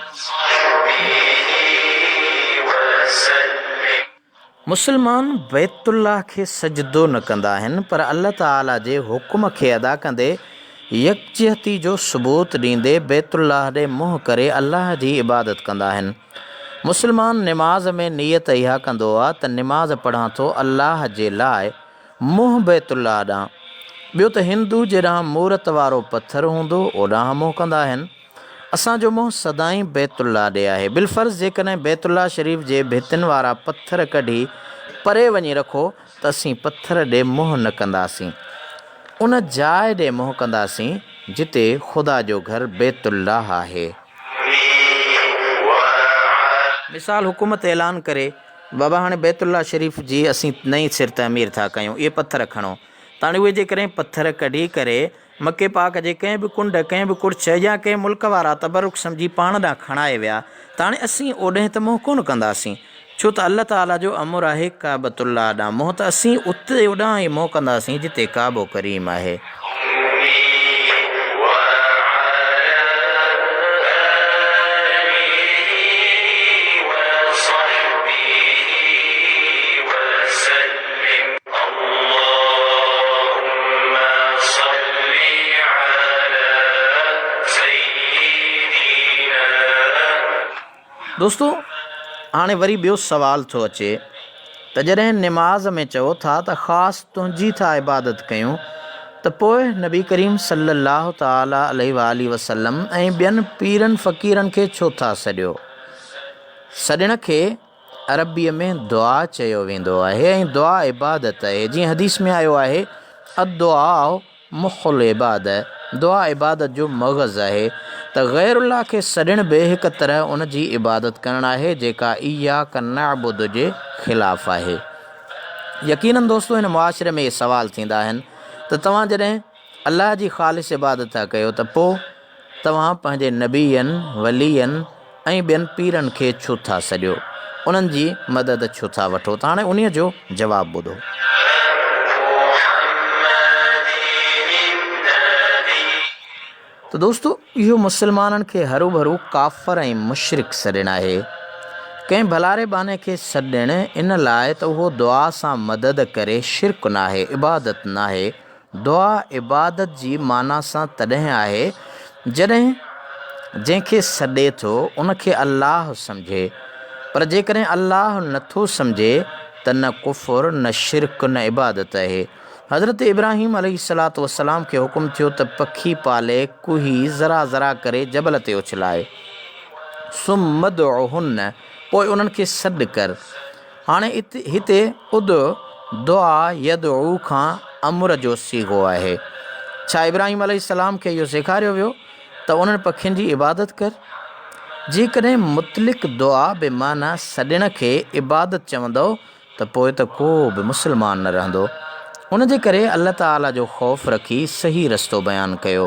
مسلمان بيت الله کي سجدو نه ڪندا آهن پر الله تعاليٰ جي حڪم کي ادا ڪندي يڪجهتي جو ثبوت ڏيندي بيت الله ڏي منهن ڪري الله جي عبادت ڪندا آهن. مسلمان نماز ۾ نيت اها ڪندو آ ته نماز پڙهان ٿو الله جي لاء منهن بيت الله ڏانهن. ٻيو ته هندو جيڏانهن مورت وارو پٿر هوندو اوڏانهن منهن ڪندا آهن. اسان جو منهن سدائين بيت الله ڏي آهي. بالفرض جيڪڏهن بيت الله شريف جي ڀتين وارا پٿر ڪڍي پري وڃي رکو ته اسين پٿر ڏي منهن نه ڪنداسين. ان جاء ڏي منهن ڪنداسين جتي خدا جو گهر بيت الله آهي. مثال حڪومت اعلان ڪري بابا هاڻي بيت الله شريف جي اسين نئين سر تعمير ٿا ڪيون اهي پٿر کڻو ته هاڻي اهي جيڪڏهن پٿر ڪڍي ڪري مڪي پاڪ جي ڪنهن به ڪنڊ، ڪنهن به ڪڙڇ يا ڪنهن ملڪ وارا تبرڪ سمجهي پاڻ ڏانهن کڻائي ويا ته هاڻي اسين اوڏهين ته منهن ڪونه ڪنداسين، ڇو ته الله تعاليٰ جو امر آهي ڪعبة الله ڏانهن منهن ته اسين اتي اوڏانهن ئي منهن ڪنداسين جتي ڪعبو ڪريم آهي. اللهم صل علي سيدنا. دوستو هاڻي وري ٻيو سوال ٿو اچي ته جڏهن نماز ۾ چئو ٿا ته خاص تنهنجي ٿا عبادت ڪيون ته پوء نبي ڪريم صلي الله تعالي عليه واٰله وسلم ۽ ٻين پيرن فقيرن کي ڇو ٿا سڏيو؟ سڏڻ کي عربيء ۾ دعا چيو ويندو آهي ۽ دعا عبادت آهي، جيئن حديث ۾ آيو آهي، الدعاء مخ العبادة، دعا عبادت جو مغز آهي، ته غير الله کي سڏڻ به هڪ طرح ان جي عبادت ڪرڻ آهي، جيڪا اياڪ نعبد جي خلاف آهي. يقيناً دوستو هن معاشري ۾ اهي سوال ٿيندا آهن ته توهان جڏهن الله جي خالص عبادت ٿا ڪيو ته پوء توهان پنهنجي نبين، ولين ۽ ٻين پيرن کي ڇو ٿا سڏيو؟ انهن جي مدد ڇو ٿا وٺو؟ ته هاڻي انهيء جو جواب ٻڌو. ته دوستو اهو مسلمانن کي هروڀرو ڪافر ۽ مشرڪ سڏڻ آهي. ڪنهن ڀلاري ٻانهي کي سڏڻ ان لاء ته اهو دعا سان مدد ڪري شرڪ ناهي، عبادت ناهي، دعا عبادت جي معنيٰ سان تڏهن آهي جڏهن جنهن کي سڏي ٿو ان کي الله سمجهي پر جيڪڏهن الله نه ٿو سمجهي ته نه ڪفر نه شرڪ نه عبادت آهي. حضرت ابراهيم عليه الصلوة والسلام کي حڪم ٿيو ته پکي پالي ڪهي ذرا ذرا ڪري جبل تي اڇلائي. ثم ادعهن پوء انهن کي سڏ ڪر. هاڻي هتي ادع، دعا، يدعو کان امر جو صيغو آهي. ڇا ابراهيم عليه السلام کي اهو سيکاريو ويو ته انهن پکين جي عبادت ڪر؟ جيڪڏهن مطلق دعا بمعنيٰ سڏڻ کي عبادت چوندؤ ته پوء ته ڪو به مسلمان نه رهندو. ان جي ڪري الله تعاليٰ جو خوف رکي صحيح رستو بيان ڪيو.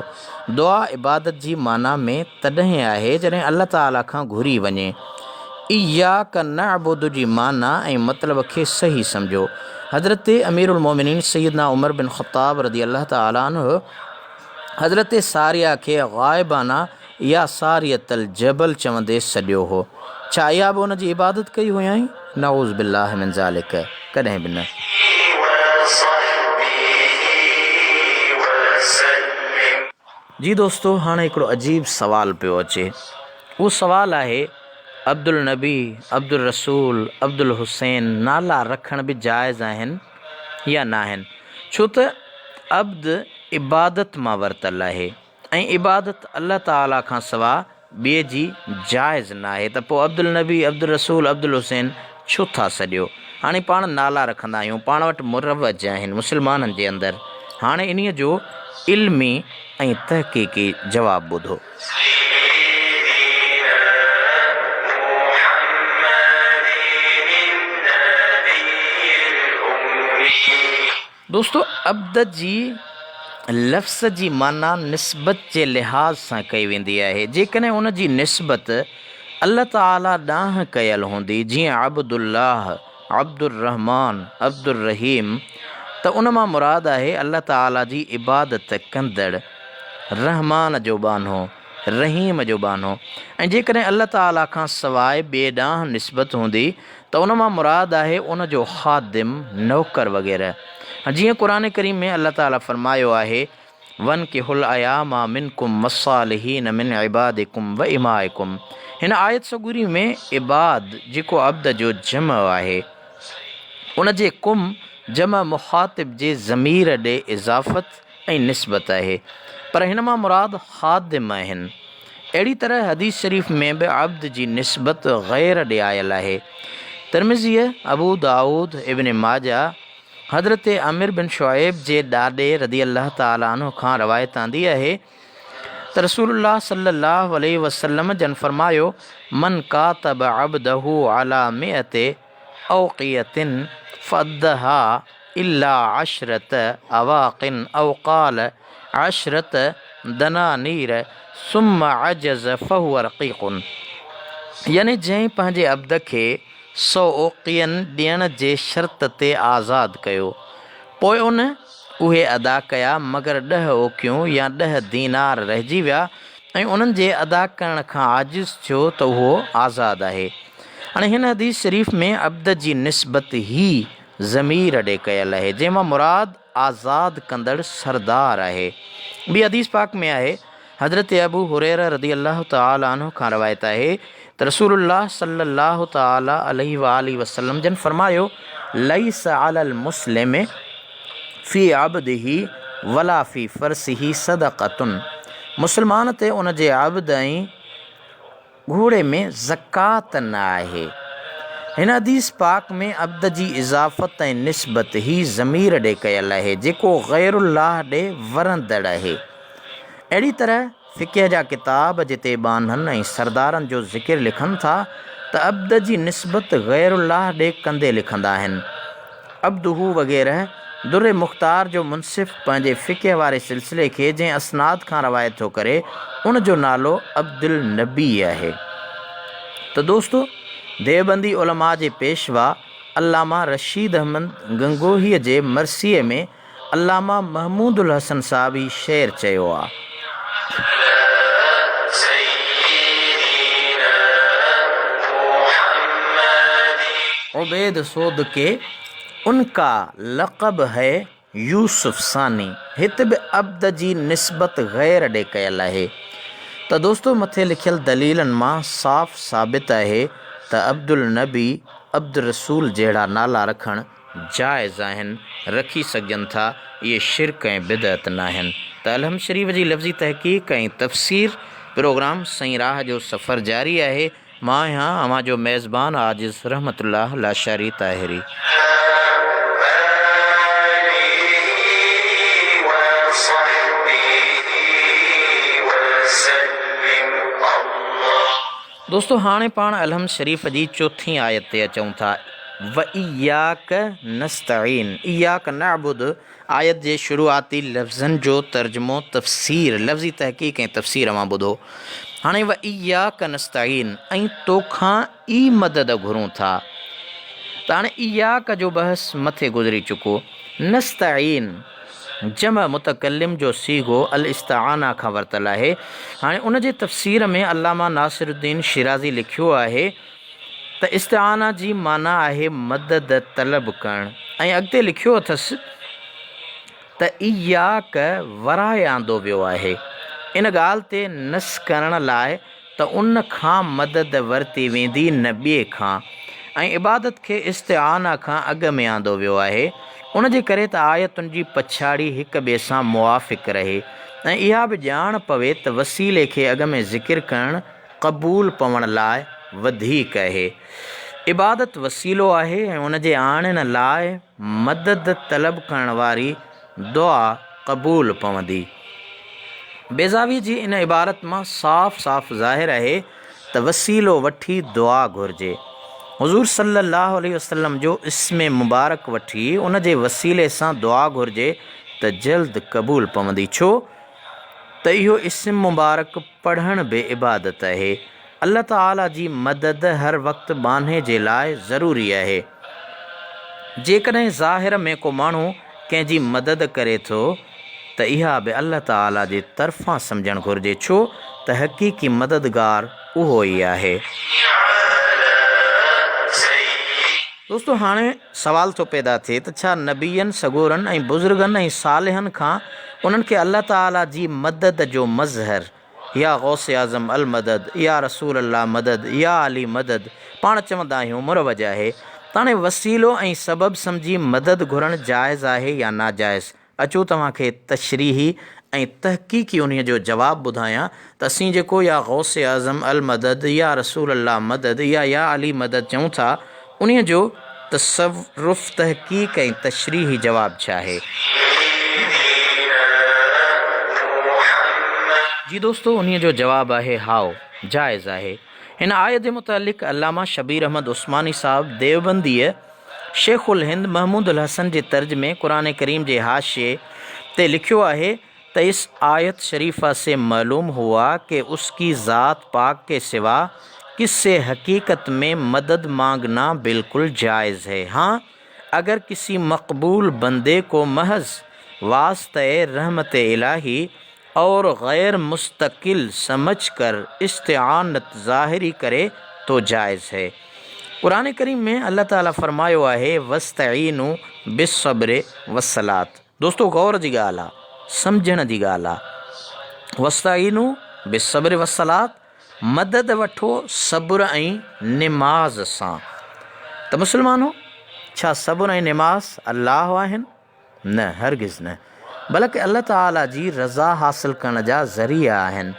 دعا عبادت جي معنيٰ ۾ تڏهن آهي جڏهن الله تعاليٰ کان گهري وڃي. اياڪ نعبد جي معنيٰ ۽ مطلب کي صحيح سمجهو. حضرت امير المومنين سيدنا عمر بن خطاب رضي الله تعالٰي عنه حضرت ساريه کي غائبانه يا ساريه الجبل چوندي سڏيو هو. ڇا اها به ان جي عبادت ڪئي هيائين؟ نعوذ بالله من ذلڪ ڪڏهن به نه. جي دوستو هاڻي هڪڙو عجيب سوال پيو اچي اهو سوال آهي عبدالنبي، عبدالرسول، عبدالحسين نالا رکڻ به جائز آهن يا ناهن ڇو ته عبد عبادت مان ورتل آهي ۽ عبادت الله تعاليٰ کان سوا ٻئي جي جائز ناهي ته پوء عبدالنبي، عبدالرسول، عبدالحسين ڇو ٿا سڏيو؟ هاڻي پاڻ نالا رکندا آهيون، پاڻ وٽ مروج آهن مسلمانن جي اندر. هاڻي انهيء جو علمي ۽ تحقيقي جواب ٻڌو. سيدنا محمد النبي الامي. دوستو عبد جي لفظ جي معنيٰ نسبت جي لحاظ سان ڪئي ويندي آهي، جيڪڏهن ان جي نسبت الله تعاليٰ ڏانهن ڪيل هوندي جيئن عبد الله، عبد الرحمان، عبد الرحيم ته ان مان مراد آهي الله تعاليٰ جي عبادت ڪندڙ، رحمان جو ٻانهو، رحيم جو ٻانهو ۽ جيڪڏهن الله تعاليٰ کان سواء ٻئي ڏانهن نسبت هوندي ته ان مان مراد آهي ان جو خادم، نوڪر وغيره. جيئن قرآن ڪريم ۾ الله تعاليٰ فرمايو آهي، وانڪحوا الايام منڪم والصالحين من عبادڪم وامائڪم هن آيت سڳوري ۾ عباد جيڪو عبد جو جمع آهي ان جي ڪم جمع مخاطب جي ضمير ڏي اضافت ۽ نسبت آهي پر هن مان مراد خادم آهن. اهڙي طرح حديث شريف ۾ به عبد جي نسبت غير ڏي آيل آهي. ترمذيء، ابو دائود، ابن ماجه، حضرت عامر بن شعيب جي ڏاڏي رضي الله تعالٰي عنه کان روايت آندي آهي ته رسول الله صلي الله عليه وسلم جن فرمايو، من ڪاتب عبده علي مئة اوقية فادها الا عشرة اواق او قال عشرة دنانير ثم عجز فهو رقيق يعني جنهن پنهنجي عبد کي سو اوقين ڏيڻ جي شرط تي آزاد ڪيو پوء ان اهي ادا ڪيا مگر ڏهه اوقيون يا ڏهه دينار رهجي ويا ۽ انهن جي ادا ڪرڻ کان عاجز ٿيو ته اهو آزاد آهي. هاڻي هن حديث شريف ۾ عبد جي نسبت هي ضمير ڏي ڪيل آهي، جنهن مان مراد آزاد ڪندڙ سردار آهي. ٻي حديث پاڪ ۾ آهي، حضرت ابو هريره رضي الله تعالٰي عنه کان روايت آهي ته رسول الله صلي الله تعالٰي عليه واٰله وسلم جن فرمايو، ليس علي المسلم في عبده ولا في فرسه صدقة مسلمان تي ان جي عبد ۽ گهوڙي ۾ زڪوات نه آهي. هن حديث پاڪ ۾ عبد جي اضافت ۽ نسبت هي ضمير ڏي ڪيل آهي جيڪو غير الله ڏي ورندڙ آهي. اهڙي طرح فقه جا ڪتاب جتي ٻانهن ۽ سردارن جو ذڪر لکن ٿا ته عبد جي نسبت غير الله ڏي ڪندي لکندا آهن. عبده وغيره، در مختار جو منصف پنهنجي فقه واري سلسلي کي جنهن اسناد کان روايت ٿو ڪري، ان جو نالو عبدالنبي آهي. ته دوستو! ديوبندي علماء جي پيشوا علامه رشيد احمد گنگوهيء جي مرثيي ۾ علامه محمود الحسن صاحب هي شعر چيو آ. عبيد سود ڪي ان ڪا لقب هي يوسف ثاني هت به عبد جي نسبت غير ڏي ڪيل آهي ته دوستو مٿي لکيل دليلن مان صاف ثابت آهي ته عبدالنبي عبدالرسول جهڙا نالا رکڻ جائز آهن، رکي سگهجن ٿا، اهي شرڪ ۽ بدعت ناهن. ته الحمد شريف جي لفظي تحقيق ۽ تفسير پروگرام سئين راهه جو سفر جاري آهي. مان آهيان اوهان جو ميزبان عاجز رحمت الله لاشاري طاهري. دوستو هاڻي پاڻ الحمد شريف جي چوٿين آيت تي اچون ٿا واياک نستعين اياک نعبد آيت جي شروعاتي لفظن جو ترجمو تفسير لفظي تحقيق ۽ تفسير اوهان ٻڌو هاڻي واياک نستعين ۽ توکان ئي مدد گهرون ٿا ته هاڻي اياک جو بحث مٿي گذري چڪو نستعين جمع متڪلم جو صيغو الاستعانه کان ورتل آهي. هاڻي ان جي تفسير ۾ علامه ناصر الدين شيرازي لکيو آهي ته استعانه جي معنيٰ آهي مدد طلب ڪرڻ ۽ اڳتي لکيو اٿس ته اياڪ ورائي آندو ويو آهي ان ڳالهه تي نص ڪرڻ لاء ته ان کان مدد ورتي ويندي نه ٻئي کان ۽ عبادت کي استعانه کان اڳ ۾ آندو ويو آهي. ان جي ڪري ته آيتن جي پڇاڙي هڪ ٻئي سان موافق رهي ۽ اها به ڄاڻ پوي ته وسيلي کي اڳ ۾ ذڪر ڪرڻ قبول پوڻ لاء وڌيڪ اهي. عبادت وسيلو آهي ۽ ان جي آڻڻ لاء مدد طلب ڪرڻ واري دعا قبول پوندي. بيضاوي جي ان عبارت مان صاف صاف ظاهر اهي ته وسيلو وٺي دعا گهرجي. حضور صلي الله عليه وسلم جو اسم مبارڪ وٺي ان جي وسيلي سان دعا گهرجي ته جلد قبول پوندي ڇو ته اهو اسم مبارڪ پڙهڻ به عبادت اهي. الله تعالي جي مدد هر وقت ٻانهي جي لاء ضروري اهي. جيڪڏهن ظاهر ۾ ڪو ماڻهو ڪنهن جي مدد ڪري ٿو ته اها به الله تعالي جي طرفان سمجهڻ گهرجي ڇو ته حقيقي مددگار اهو ئي آهي. دوستو هاڻي سوال ٿو پيدا ٿئي ته ڇا نبين سڳورن ۽ بزرگن ۽ صالحن کان انهن کي الله تعالي جي مدد جو مظهر يا غوث اعظم المدد يا رسول الله مدد يا علي مدد پاڻ چوندا آهيون مروج آهي ته هاڻي وسيلو ۽ سبب سمجهي مدد گهرڻ جائز آهي يا ناجائز اچو توهان کي تشريحي ۽ تحقيقي انهيء جو جواب ٻڌايان ته اسين جيڪو يا غوث اعظم المدد يا رسول الله مدد يا يا علي مدد چئون ٿا انهيء جو تصرف تحقيق ۽ تشريحي جواب ڇا آهي؟ جي دوستو انهيء جو جواب آهي هائو جائز آهي. هن آيت جي متعلق علامه شبير احمد عثماني صاحب ديوبنديء شيخ الهند محمود الحسن جي ترجمي قرآن ڪريم جي حاشيي تي لکيو آهي ته اس آيت شريفه سي معلوم هوا ڪه اس ڪي ذات پاڪ ڪي سوا ڪس سي حقيقت ۾ مدد مانگنا بلڪل جائز هي هان اگر ڪسي مقبول بندي ڪو محض واسطه رحمت الٰهي اور غير مستقل سمجھ ڪر استعانت ظاهري ڪري تو جائز هي. قرآن ڪريم ۾ الله تعالي فرمايو آهي واستعينوا بالصبر والصلاة دوستو غور جي ڳالهه آ سمجهڻ جي ڳالهه آ واستعينوا بالصبر والصلاة مدد وٺو صبر ۽ نماز سان ته مسلمانو ڇا صبر ۽ نماز الله آهن؟ نه هرگز نه بلڪ الله تعاليٰ جي رضا حاصل ڪرڻ جا ذريعا آهن.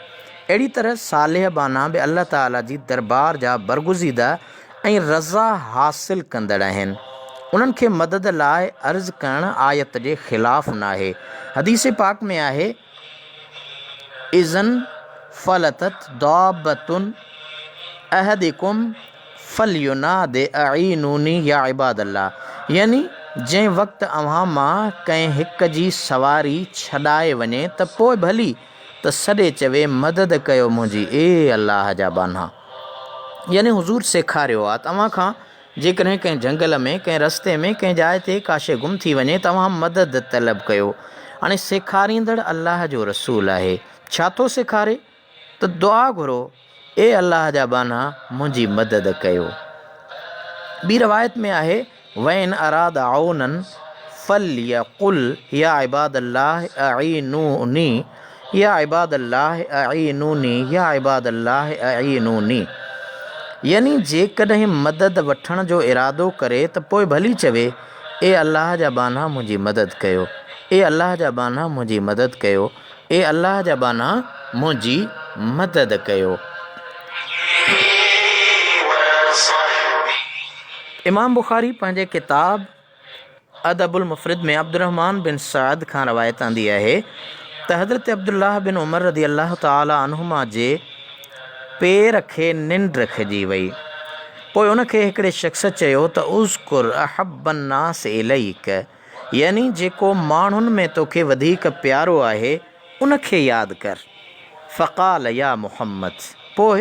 اهڙي طرح صالح ٻانها به الله تعاليٰ جي دربار جا برگزيده ۽ رضا حاصل ڪندڙ آهن. انهن کي مدد لاء عرض ڪرڻ آيت جي خلاف ناهي. حديث پاڪ ۾ آهي، اذا فلتت دابة احدڪم فليناد اعينوني يا عباد الله يعني جنهن وقت اوهان مان ڪنهن هڪ جي سواري ڇڏائي وڃي ته پوء ڀلي ته سڏي چوي مدد ڪيو منهنجي اي الله جا ٻانها يعني حضور سيکاريو آ ته اوهان کان جيڪڏهن ڪنهن جهنگل ۾ ڪنهن رستي ۾ ڪنهن جاء تي ڪا شيء گم ٿي وڃي ته اوهان مدد طلب ڪيو هاڻي سيکاريندڙ الله جو رسول آهي ڇا ٿو سيکاري ته دعا گهرو، اي الله جا ٻانها منهنجي مدد ڪيو. ٻي روايت ۾ آهي، وان اراد عونا فليقل يا عباد الله اعينوني يا عباد الله اعينوني يا عباد الله اعينوني يعني جيڪڏهن مدد وٺڻ جو ارادو ڪري ته پوء ڀلي چوي، اي الله جا ٻانها منهنجي مدد ڪيو، اي الله جا ٻانها منهنجي مدد ڪيو. اي الله جا ٻانها منهنجي مدد ڪيو. امام بخاري پنهنجي ڪتاب ادب المفرد ۾ عبدالرحمان بن سعد کان روايت آندي آهي ته حضرت عبدالله بن عمر رضي الله تعالٰي عنهما جي پير کي ننڊ کڄي وئي پوء ان کي هڪڙي شخص چيو ته اذڪر احب الناس اليڪ يعني جيڪو ماڻهن ۾ توکي وڌيڪ پيارو آهي ان کي ياد ڪر. فقال يا محمد پوء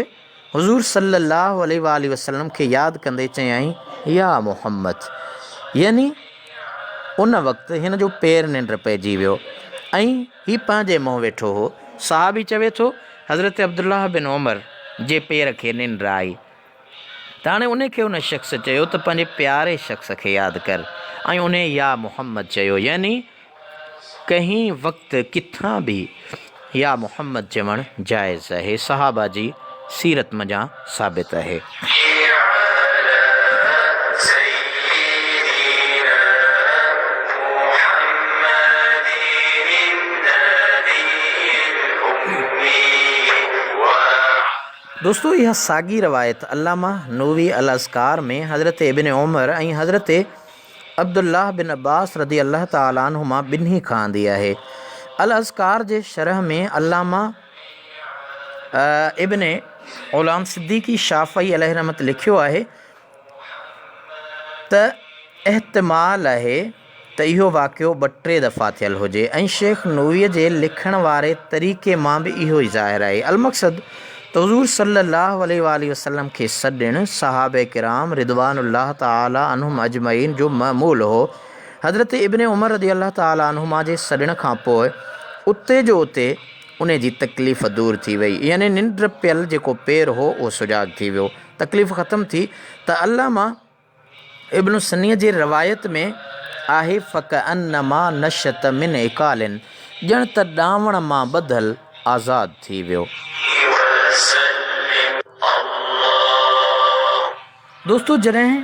حضور صلّي اللّٰه عليه واٰله وسلّم کي ياد ڪندي چيائين يا محمد يعني ان وقت هن جو پير ننڊ پئجي ويو ۽ هي پنهنجي منهن ويٺو هو. صحابي چوي ٿو حضرت عبدالله بن عمر جي پير کي ننڊ آئي. ته هاڻي انهي کي ان شخص چيو ته پنهنجي پياري شخص کي ياد ڪر ۽ انهي يا محمد چيو يعني ڪنهن وقت ڪٿان به يا محمد چوڻ جائز آهي صحابه جي سيرت منجهان ثابت آهي. دوستو اها ساڳي روايت علامه نووي الاذڪار ۾ حضرت ابن عمر ۽ حضرت عبدالله بن عباس رضي الله تعالٰي عنهما ٻنهي کان آندي آهي. الاذڪار جي شرح ۾ علامه ابن غلام صديقي شافعي عليه رحمت لکيو آهي ته احتمال آهي ته اهو واقعو ٻه ٽي دفعا ٿيل هجي ۽ شيخ نوويء جي لکڻ واري طريقي مان به اهو ئي ظاهر آهي. المقصد ته حضور صلّي اللّٰه عليه واٰله وسلّم کي سڏڻ صحابه ڪرام رضوان الله تعالٰي عنهم اجمعين جو معمول هو. حضرت ابن عمر رضي الله تعالٰي عنهما جي سڏڻ کان پوء اتي جو اتي انهي جي تڪليف دور ٿي وئي يعني ننڊ پيل جيڪو پير هو اهو سجاڳ ٿي ويو تڪليف ختم ٿي ته علامه ابن سنيء جي روايت ۾ آهي فڪأنما نشط من عقال ڄڻ ته ڏانوڻ مان ٻڌل آزاد ٿي ويو. دوستو جڏهن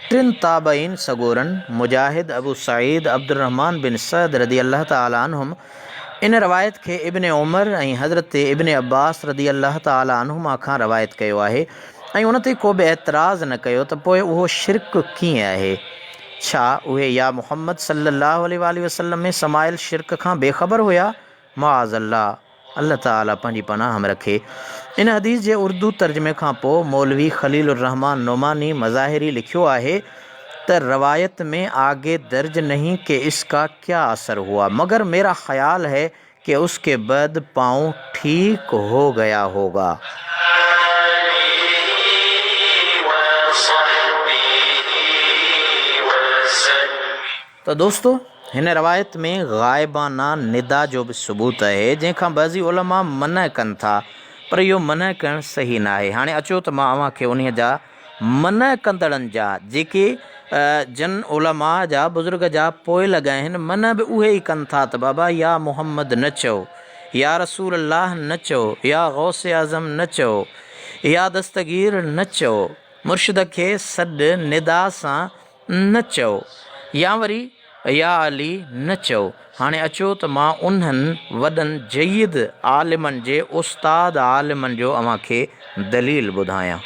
ٽن تابعين سڳورن مجاهد، ابو سعيد، عبدالرحمان بن سعد رضي الله تعالٰي عنهم ان روايت کي ابن عمر ۽ حضرت ابن عباس رضي الله تعالٰي عنهما کان روايت ڪيو آهي ۽ ان تي ڪو به اعتراض نه ڪيو ته پوء اهو شرڪ ڪيئن آهي؟ ڇا اهي يا محمد صلّي اللّٰه عليه واٰله وسلّم ۾ سمايل شرڪ کان بي خبر هيا؟ معاذ الله! الله تعاليٰ پنهنجي پناهه ۾ رکي. ان حديث جي اردو ترجمي کان پوء مولوي خليل الرحمان نعماني مظاهري لکيو آهي ته روايت ۾ آگي درج نهين ڪه اس ڪا ڪيا اثر هوا مگر ميرا خيال هي ڪه اس ڪي بعد پائون ٺيڪ هو گيا هوگا. ته دوستو هن روايت ۾ غائبانه ندا جو به ثبوت اهي جنهن کان بعضي علماء منع ڪن ٿا پر اهو منع ڪرڻ صحيح ناهي. هاڻي اچو ته مان اوهان کي انهيء جا منع ڪندڙن جا جيڪي جن علماء جا بزرگ جا پوئلڳ آهن منع به اهي ئي ڪن ٿا ته بابا يا محمد نه چئو يا رسول الله نه چئو يا غوث اعظم نه چئو يا دستگير نه چئو مرشد کي سڏ ندا سان نه چئو يا وري يا علي نه چئو. هاڻي اچو ته مان انهن وڏن جيد عالمن جي استاد عالمن جو اوهان کي دليل ٻڌايان.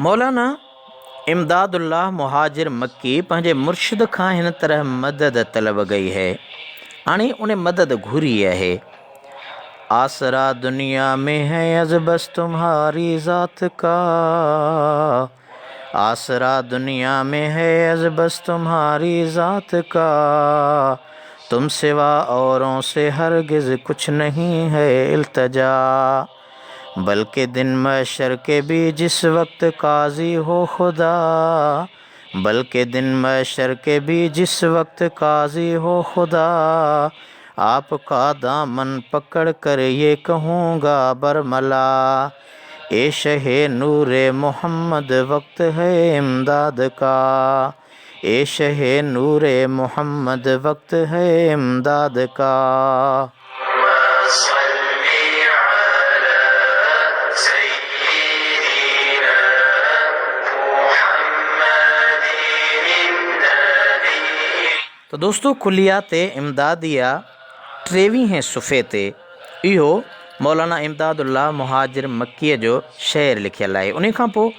مولانا امداد الله مهاجر مڪي پنهنجي مرشد کان هن طرح مدد طلب ڪئي هي. هاڻي ان مدد گهري اهي. آسرا دنيا ۾ هي از بس تمهاري ذات ڪا آسرا دنيا ۾ هي از بس تمهاري ذات ڪا تم سوا اورون سي هرگز ڪڇ نهين هي التجا. بلڪه دن محشر ڪي ڀي جس وقت قاضي هو خدا بلڪه دن محشر ڪي ڀي جس وقت قاضي هو خدا آپ ڪا دامن پڪڙ ڪر يي ڪهون گا برملا اي شه نور محمد وقت هي امداد ڪا اي شه نور محمد وقت هي امداد ڪا. ته دوستو ڪليات امداديه ٽيويهين صفحي تي اهو مولانا امداد الله مهاجر مڪيء جو شعر لکيل آهي. انهي کان پوء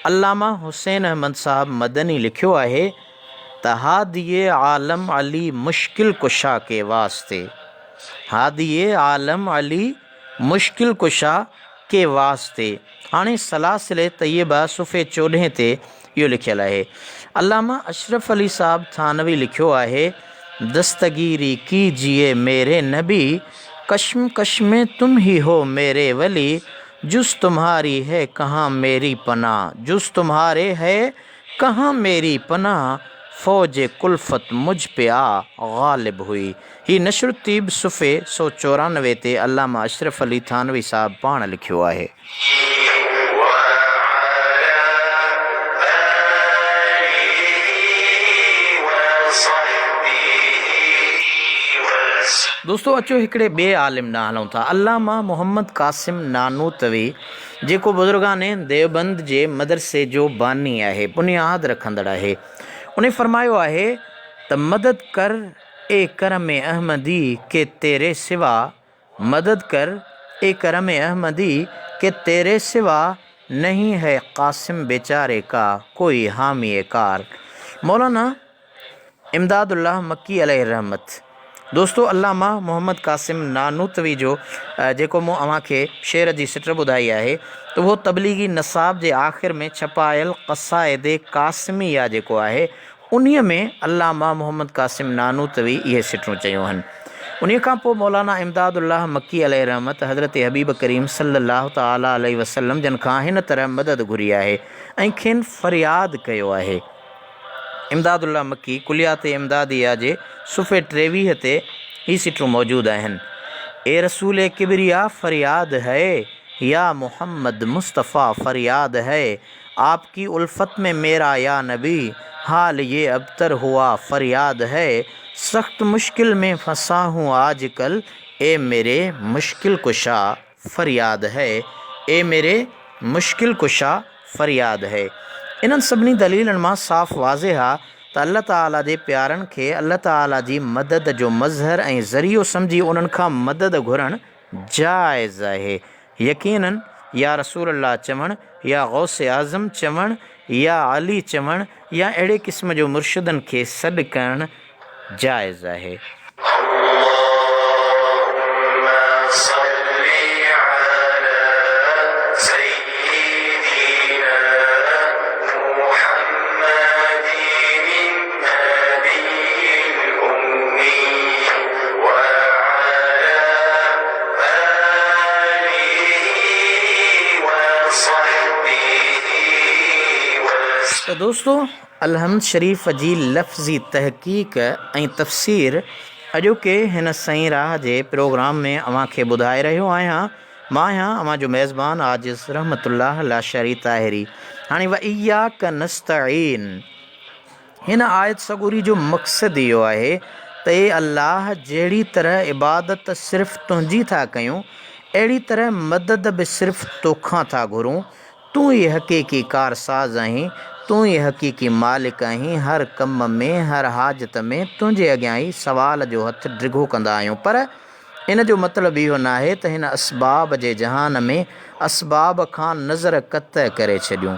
علامه حسين احمد صاحب مدني لکيو آهي ته هادي عالم علي مشڪل ڪشا ڪي واسطي هادي عالم علي مشڪل ڪشا ڪي واسطي هاڻي سلاسل طيبه صفحي چوڏهين تي اهو لکيل آهي. علامه اشرف علي صاحب ٿانوي لکيو آهي، دستگيري ڪيجيئي ميري نبي، ڪشم ڪش ۾ تم هي هو ميري ولي، جز تمهاري هي ڪهان ميري پناه، جز تمهاري هي ڪهان ميري پناه، فوج ڪلفت مجھ پي آ غالب هئي. هي نشر الطيب صفحي 194 تي علامه اشرف علي ٿانوي صاحب پاڻ لکيو آهي. دوستو اچو هڪڙي ٻئي عالم ڏانهن هلون ٿا. علامه محمد قاسم نانوتوي. جيڪو بزرگان ديوبند جي مدرسي جو باني آهي، بنياد رکندڙ آهي، انهي فرمايو آهي ته مدد ڪر اي ڪرم احمدي ڪي تيري سوا، مدد ڪر اي ڪرم احمدي ڪي تيري سوا نهين هي قاسم بيچاري ڪا ڪوئي حامي ڪار. مولانا امداد الله مڪي عليه الرحمت. دوستو علامه محمد قاسم نانوتوي جو جيڪو مون اوهان کي شعر جي سٽ ٻڌائي آهي ته اهو تبليغي نصاب جي آخر ۾ ڇپايل قصائد قاسميه جيڪو آهي انهيء ۾ علامه محمد قاسم نانوتوي اهي سٽون چيون هن. انهيء کان پوء مولانا امداد الله مڪي عليه الرحمت حضرت حبيب ڪريم صلّي الله تعالٰي عليه وسلّم جن کان هن طرح مدد گهري آهي ۽ کين فرياد ڪيو آهي. امداد الله مڪي ڪليات امداديه جي صفحي 23 تي هي سٽون موجود آهن، اي رسول ڪبريا فرياد هي، يا محمد مصطفيٰ فرياد هي، آپ ڪي الفت مين ميرا يا نبي حال يه ابتر هوا فرياد هي سخت مشڪل مين ڦنسا هون آج ڪل اي ميري مشڪل ڪشا فرياد هي اي ميري مشڪل ڪشا فرياد هي انهن سڀني دليلن مان صاف واضح آ ته الله تعالي جي پيارن کي الله تعالي جي مدد جو مظهر ۽ ذريعو سمجهي انهن کان مدد گهرڻ جائز آهي. يقيناً يا رسول الله چوڻ يا غوث اعظم چوڻ يا علي چوڻ يا اهڙي قسم جو مرشدن کي سڏ ڪرڻ جائز آهي. اللهم صل علي سيدنا محمد النبي الأمي وعلي آله وصحبه وسلم. ته دوستو الحمد شريف جي لفظي تحقيق ۽ تفسير اڄوڪي هن سئين راهه جي پروگرام ۾ اوهان کي ٻڌائي رهيو آهيان. مان آهيان اوهان جو ميزبان عاجز رحمت الله لاشاري طاهري. هاڻي واياک نستعين. هن آيت سڳوري جو مقصد اهو آهي ته اي الله جهڙي طرح عبادت صرف تنهنجي ٿا ڪيون اهڙي طرح مدد به صرف توکان ٿا گهرون، تون ئي حقيقي ڪارساز آهين، تون ئي حقيقي مالڪ آهين، هر ڪم ۾ هر حاجت ۾ تنهنجي اڳيان ئي سوال جو هٿ ڊگهو ڪندا آهيون پر ان جو مطلب اهو ناهي ته هن اسباب جي جهان ۾ اسباب کان نظر قطع ڪري ڇڏيون.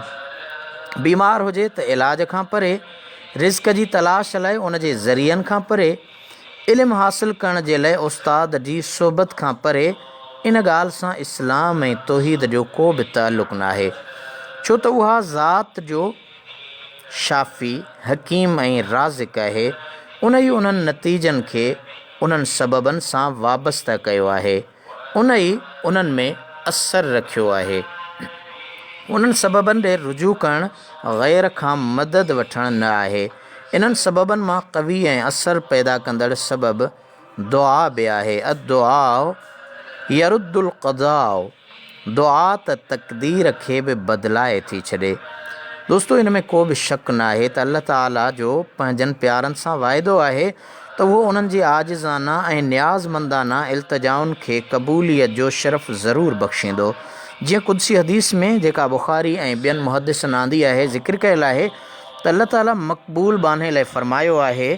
بيمار هجي ته علاج کان پري، رزق جي تلاش لاء ان جي ذريعن کان پري، علم حاصل ڪرڻ جي لاء استاد جي صحبت کان پري، ان ڳالهه سان اسلام ۽ توحيد جو ڪو به تعلق ناهي. ڇو ته اها ذات جو شافي، حڪيم ۽ رازق آهي، ان ئي انهن نتيجن کي انهن سببن سان وابسته ڪيو آهي، ان ئي انهن ۾ اثر رکيو آهي. انهن سببن ڏي رجوع ڪرڻ غير کان مدد وٺڻ نه آهي. انهن سببن مان قوي ۽ اثر پيدا ڪندڙ سبب دعا به آهي، الدعاء يرد القضاء، دعا ته تقدير کي به بدلائي ٿي ڇڏي. دوستو ان ۾ ڪو به شڪ ناهي ته الله تعالي جو پنهنجن پيارن سان واعدو آهي ته اهو انهن جي عاجزانه ۽ نيازمندانه التجائن کي قبوليت جو شرف ضرور بخشيندو. جيئن قدسي حديث ۾ جيڪا بخاري ۽ ٻين محدثن آندي آهي ذڪر ڪيل آهي ته الله تعالي مقبول ٻانهي لاء فرمايو آهي،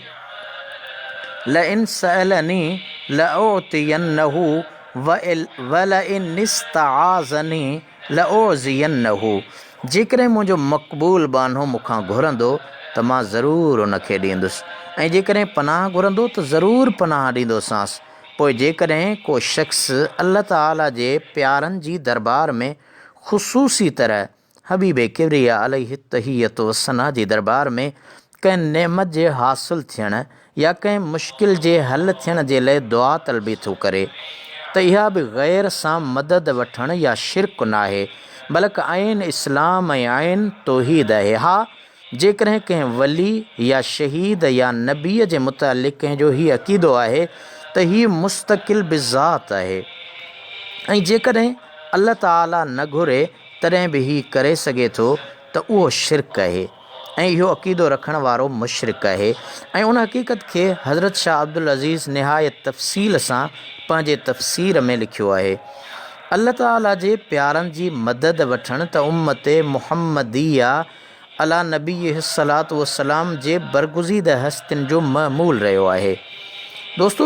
لئن سألني لأعطينه ولئن استعاذني لأعذينه جيڪڏهن منهنجو مقبول ٻانهو مون کان گهرندو ته مان ضرور ان کي ڏيندس ۽ جيڪڏهن پناهه گهرندو ته ضرور پناهه ڏيندوسانس. پوء جيڪڏهن ڪو شخص الله تعاليٰ جي پيارن جي دربار ۾ خصوصي طرح حبيب ڪبريا عليه التحية والثناء جي دربار ۾ ڪنهن نعمت جي حاصل ٿيڻ يا ڪنهن مشڪل جي حل ٿيڻ جي لئه دعا طلبي ٿو ڪري ته اها به غير سان مدد وٺڻ يا شرڪ ناهي بلڪ عين اسلام ۽ عين توحيد آهي. ها جيڪڏهن ڪنهن ولي يا شهيد يا نبيء جي متعلق ڪنهن جو هي عقيدو آهي ته هي مستقل بالذات آهي ۽ جيڪڏهن الله تعاليٰ نه گهري تڏهن به هي ڪري سگهي ٿو ته اهو شرڪ آهي ۽ اهو عقيدو رکڻ وارو مشرڪ آهي ۽ ان حقيقت کي حضرت شاهه عبدالعزيز نهايت تفصيل سان پنهنجي تفسير ۾ لکيو آهي. الله تعاليٰ جي پيارن جي مدد وٺڻ ته امت محمديه عليٰ نبيه الصلوة والسلام جي برگزيده هستين جو معمول رهيو آهي. دوستو!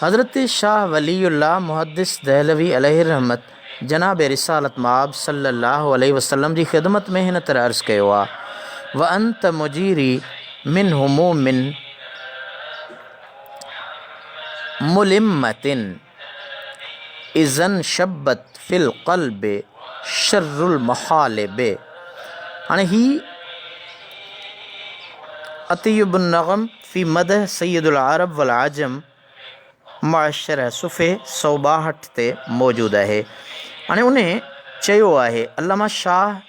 حضرت شاهه ولي الله محدث دهلوي عليه الرحمت جناب رسالت مآب صلّي الله عليه وسلّم جي خدمت ۾ هن طرح عرض ڪيو آ، وانت مجيري من هموم ملمة اذا انشبت في القلب شر المحالب هاڻي هي اطيب النغم في مدح سيد العرب والعجم مع الشرح صفحي 162 تي موجود آهي. هاڻي انهي چيو آهي، علامه شاهه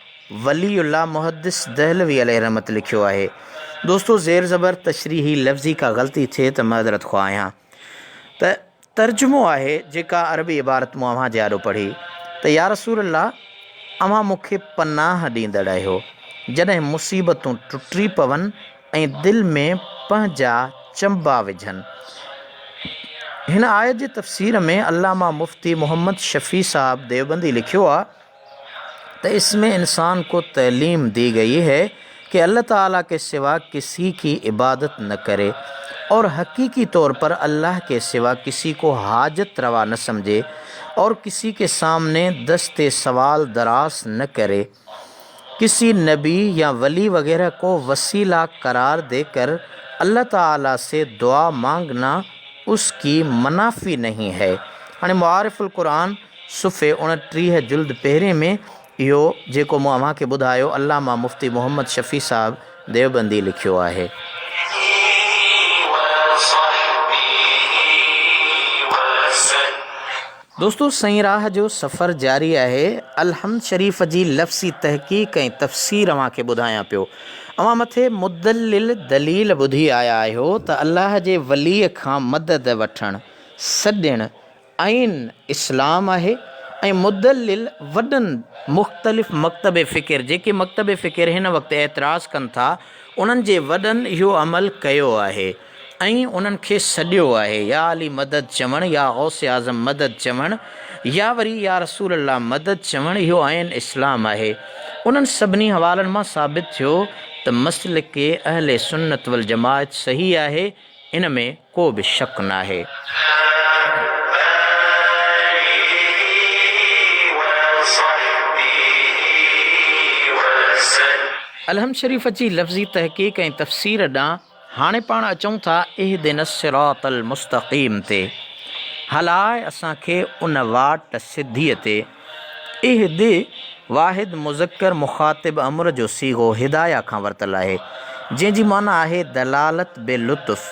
ولي الله محدث دهلوي عليه رحمت لکيو آهي. دوستو زير زبر تشريحي لفظي ڪا غلطي ٿئي ته معذرت خواه آهيان. ته ترجمو آهي جيڪا عربي عبارت مون اوهان جي آڏو پڙهي ته يا رسول الله اوهان مون کي پناهه ڏيندڙ آهيو جڏهن مصيبتون ٽٽي پون ۽ دل ۾ پنهنجا چنبا وجهن. هن آيت جي تفسير ۾ علامه مفتي محمد شفيع صاحب ديوبندي لکيو آهي ته اس ۾ انسان کو تعليم the گئي هي ڪه الله تعالي ڪي سوا ڪسي ڪي عبادت نه ڪري اور حقيقي طور پر الله ڪي سوا ڪسي ڪو حاجت روا نه سمجهي اور ڪسي ڪي سامني دست سوال دراز نه ڪري ڪسي نبي يا ولي وغيره ڪو وسيله قرار the ڪر الله تعالي سي دعا مانگنا اس ڪي منافي نهين هي. هاڻي معارف القرآن صفحي 29 جلد پهرين ۾ اهو جيڪو مون اوهان کي ٻڌايو علامه مفتي محمد شفيع صاحب ديوبندي لکيو آهي. دوستو سائين راهه جو سفر جاري آهي الحمد شريف جي لفظي تحقيق ۽ تفسير اوهان کي ٻڌايان پيو. اوهان مٿي مدلل دليل ٻڌي آيا آهيو ته الله جي ولي کان مدد وٺڻ، سڏڻ عين اسلام آهي ۽ مدلل وڏن مختلف مڪتب فڪر جيڪي مڪتب فڪر هن وقت اعتراض ڪن ٿا انهن جي وڏن اهو عمل ڪيو آهي ۽ انهن کي سڏيو آهي يا علي مدد چوڻ يا غوث اعظم مدد چوڻ يا وري يا رسول الله مدد چوڻ اهو عين اسلام آهي انهن سڀني حوالن مان ثابت ٿيو ته مسلڪ اهل سنت والجماعت صحيح آهي ان ۾ ڪو به شڪ ناهي. الحمد شريف جي لفظي تحقيق ۽ تفسير ڏانهن هاڻي پاڻ اچون ٿا اهدنا الصراط المستقيم تي هلاء اسان کي ان واٽ سڌيء تي اهد واحد مذڪر مخاطب امر جو صيغو هدايه کان ورتل آهي، جنهن جي معنيٰ آهي دلالت بلطف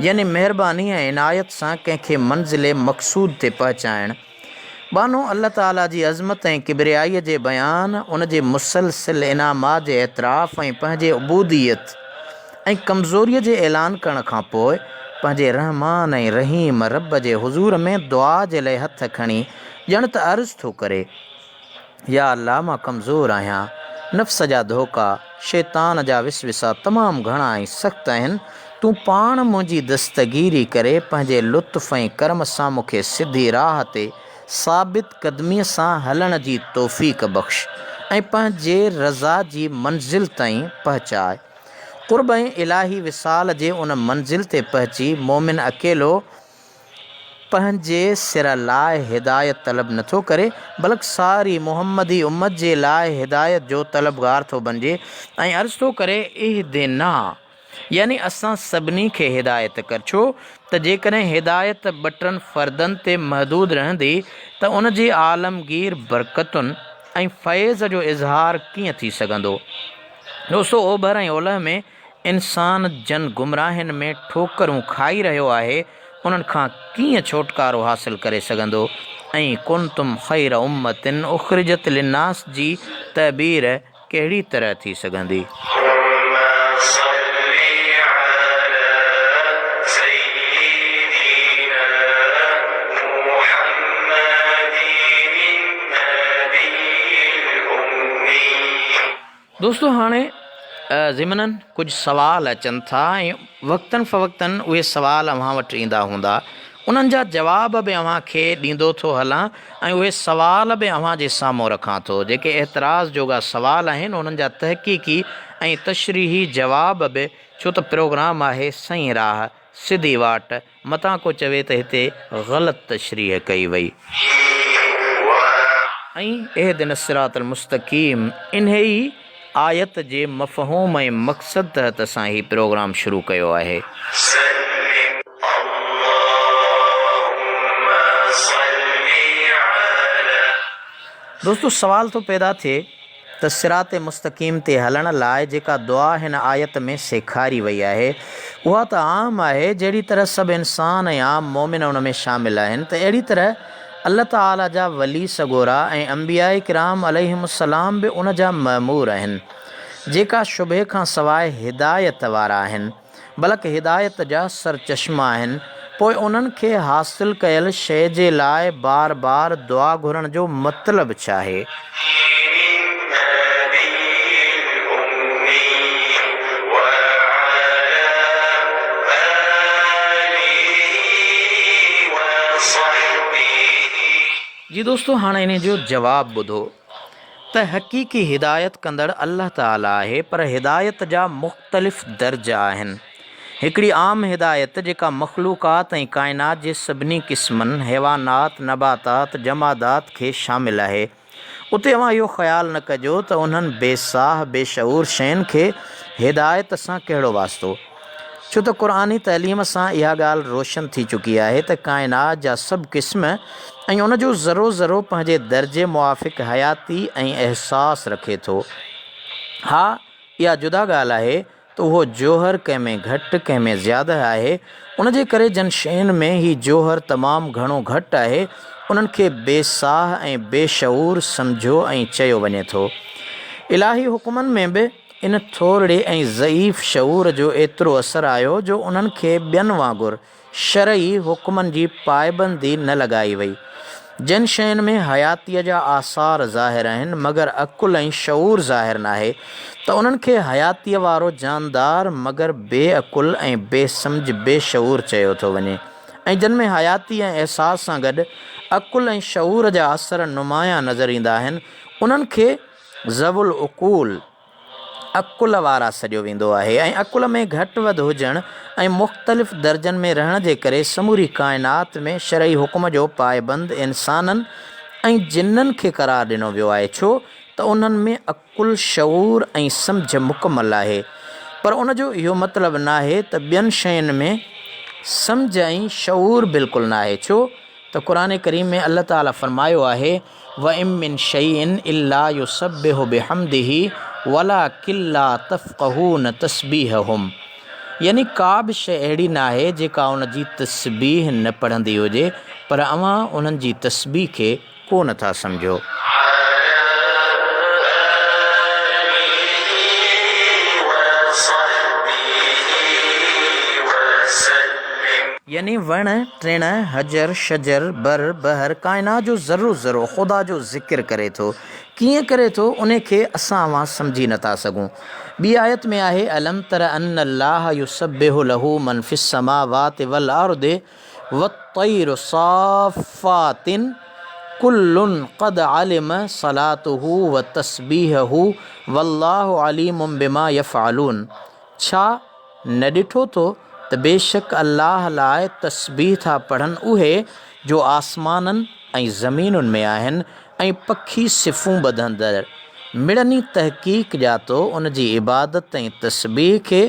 يعني مهرباني ۽ عنايت سان ڪنهن کي منزل مقصود تي پهچائڻ. ٻانهو الله تعاليٰ جي عظمت ۽ ڪبريائيء جي بيان، ان جي مسلسل انعامات جي اعتراف ۽ پنهنجي عبوديت ۽ ڪمزوريء جي اعلان ڪرڻ کان پوء پنهنجي رحمان ۽ رحيم رب جي حضور ۾ دعا جي لئه هٿ کڻي ڄڻ ته عرض ٿو ڪري، يا الله مان ڪمزور آهيان، نفس جا ڌوڪا، شيطان جا وسوسا تمام گهڻا ۽ سخت آهن، تون پاڻ منهنجي دستگيري ڪري پنهنجي لطف ۽ ڪرم سان مون کي سڌي راهه تي ثابت قدميء سان هلڻ جي توفيق بخش ۽ پنهنجي رضا جي منزل تائين پهچاء. قرب ۽ الاهي وصال جي ان منزل تي پهچي مؤمن اڪيلو پنهنجي سر لاء هدايت طلب نٿو ڪري، بلڪ ساري محمدي امت جي لاء هدايت جو طلبگار ٿو بنجي ۽ عرض ٿو ڪري، اهدنا يعني اسان سڀني کي هدايت ڪر، ڇو ته جيڪڏهن هدايت ٻه ٽن فردن تي محدود رهندي ته ان جي عالمگير برڪتن ۽ فيض جو اظهار ڪيئن ٿي سگهندو. دوستو اوڀر ۽ اولهه ۾ انسان جن گمراهين ۾ ٺوڪرون کائي رهيو آهي، انهن کان ڪيئن ڇوٽڪارو حاصل ڪري سگهندو ۽ ڪنتم خير امة اخرجت للناس جي تعبير ڪهڙي طرح ٿي سگهندي؟ اللهم صل علي سيدنا محمد النبي الامي. دوستو هاڻي ضمناً ڪجهه سوال اچن ٿا ۽ وقتاً فوقتاً اهي سوال اوهان وٽ ايندا هوندا. انهن جا جواب به اوهان کي ڏيندو ٿو هلان ۽ اهي سوال به اوهان جي سامهون رکان ٿو. جيڪي اعتراض جوڳا سوال آهن انهن جا تحقيقي ۽ تشريحي جواب به ڇو ته پروگرام آهي سئين راهه سڌي واٽ متان ڪو چوي ته هتي غلط تشريح ڪئي وئي. ۽ اهدنا الصراط المستقيم انهي ئي آيت جي مفهوم ۽ مقصد تحت اسان هي پروگرام شروع ڪيو آهي. سلم اللهم صل علي. دوستو سوال ٿو پيدا ٿئي ته صراط مستقيم تي هلڻ لاء جيڪا دعا هن آيت ۾ سيکاري وئي آهي اها ته عام آهي جهڙي طرح سڀ انسان ۽ عام مؤمن ان ۾ شامل آهن ته اهڙي طرح الله تعالي جا ولي سڳورا ۽ انبياء ڪرام عليهم السلام به ان جا مأمور آهن جيڪا شبهي کان سواء هدايت وارا آهن. بلڪ هدايت جا سرچشما آهن، پوء انهن کي حاصل ڪيل شيء جي لاء بار بار دعا گهرڻ جو مطلب ڇا آهي؟ جي دوستو هاڻ انهي جو جواب ٻڌو. ته حقيقي هدايت ڪندڙ الله تعاليٰ آهي پر هدايت جا مختلف درجا آهن. هڪڙي عام هدايت جيڪا مخلوقات ۽ ڪائنات جي سڀني قسمن، حيوانات، نباتات، جمادات کي شامل آهي. اتي اوهان اهو خيال نه ڪجو ته انهن بي ساهه بي شعور شين کي هدايت سان ڪهڙو واسطو؟ ڇو ته قرآني تعليم سان اها ڳالهه روشن ٿي چڪي آهي ته ڪائنات جا سڀ قسم ۽ ان جو ذرو ذرو پنهنجي درجي موافق حياتي ۽ احساس رکي ٿو. ها اها جدا ڳالهه آهي ته اهو جوهر ڪنهن ۾ گهٽ ڪنهن ۾ زياده آهي، ان جي ڪري جن شين ۾ هي جوهر تمام گهڻو گهٽ آهي انهن کي بي ساهه ۽ بي شعور سمجهيو ۽ چيو وڃي ٿو. الاهي حڪمن ۾ به ان ٿورڙي ۽ ضعيف شعور جو ايترو اثر آيو جو انهن کي ٻين وانگر شرعي حڪمن جي پائبندي نه لڳائي وئي. جن شين ۾ حياتيء جا آثار ظاهر آهن مگر عقل ۽ شعور ظاهر ناهي ته انهن کي حياتيء وارو جاندار مگر بي عقل ۽ بي سمجهه بي شعور چيو ٿو وڃي ۽ جن ۾ حياتي ۽ احساس سان گڏ عقل ۽ شعور جا اثر نمايان نظر ايندا آهن انهن کي ذوي العقول، عقل وارا سڏيو ويندو آهي ۽ عقل ۾ گهٽ وڌ هجڻ ۽ مختلف درجن ۾ رهڻ جي ڪري سموري ڪائنات ۾ شرعي حڪم جو پائبند انسانن ۽ جنن کي قرار ڏنو ويو آهي ڇو ته انهن ۾ عقل، شعور ۽ سمجهه مڪمل آهي پر ان جو اهو مطلب ناهي ته ٻين شين ۾ سمجهه ۽ شعور بلڪل ناهي ڇو ته قرآن ڪريم ۾ الله تعالي فرمايو آهي، وَإِن مِّن شَيْءٍ إِلَّا يُسَبِّحُ بِحَمْدِهِ وَلَٰڪِن لَّا تَفْقَهُونَ تَسْبِيحَهُمْ يعني ڪا به شيء اهڙي ناهي جيڪا ان جي تسبيح نه پڙهندي هجي پر اوهان انهن جي تسبيح کي ڪو نه ٿا سمجهو. يعني وڻ، ٽڻ، حجر، شجر، بر، بحر، ڪائنات جو ذرو ذرو خدا جو ذڪر ڪري ٿو. ڪيئن ڪري ٿو انهي کي اسان اوهان سمجهي نه ٿا سگهون. ٻي آيت ۾ آهي الم تر ان الله يسبح له من في السماوات والارض والطير صافات ڪل قد علم صلاته وتسبيحه والله عليم بما يفعلون ڇا نه ڏٺو تو ته بيشڪ الله لاء تسبيح ٿا پڙهن اهي جو آسمانن ۽ زمينن ۾ آهن ۽ پکي صفون ٻڌندڙ مڙني تحقيق ڄاتو ان جي عبادت ۽ تسبيح کي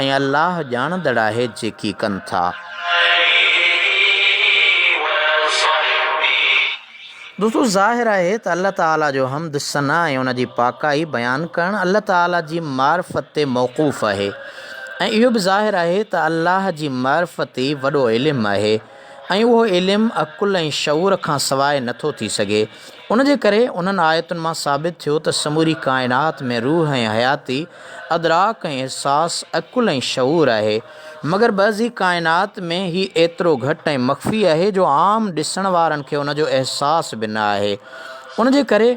۽ الله ڄاڻندڙ آهي جيڪي ڪن ٿا. دوستو ظاهر آهي ته الله تعالي جو حمد ثنا ۽ ان جي پاڪائي بيان ڪرڻ الله تعالي جي معرفت تي موقوف آهي ۽ اهو به ظاهر آهي ته الله جي معرفت ئي وڏو علم آهي ۽ اهو علم عقل ۽ شعور کان سواء نٿو ٿي سگهي ان جي ڪري انهن آيتن مان ثابت ٿيو ته سموري ڪائنات ۾ روح ۽ حياتي، ادراڪ ۽ احساس، عقل ۽ شعور آهي. مگر بعضي ڪائنات ۾ هي ايترو گهٽ ۽ مخفي آهي جو عام ڏسڻ وارن کي ان جو احساس به نه آهي. ان جي ڪري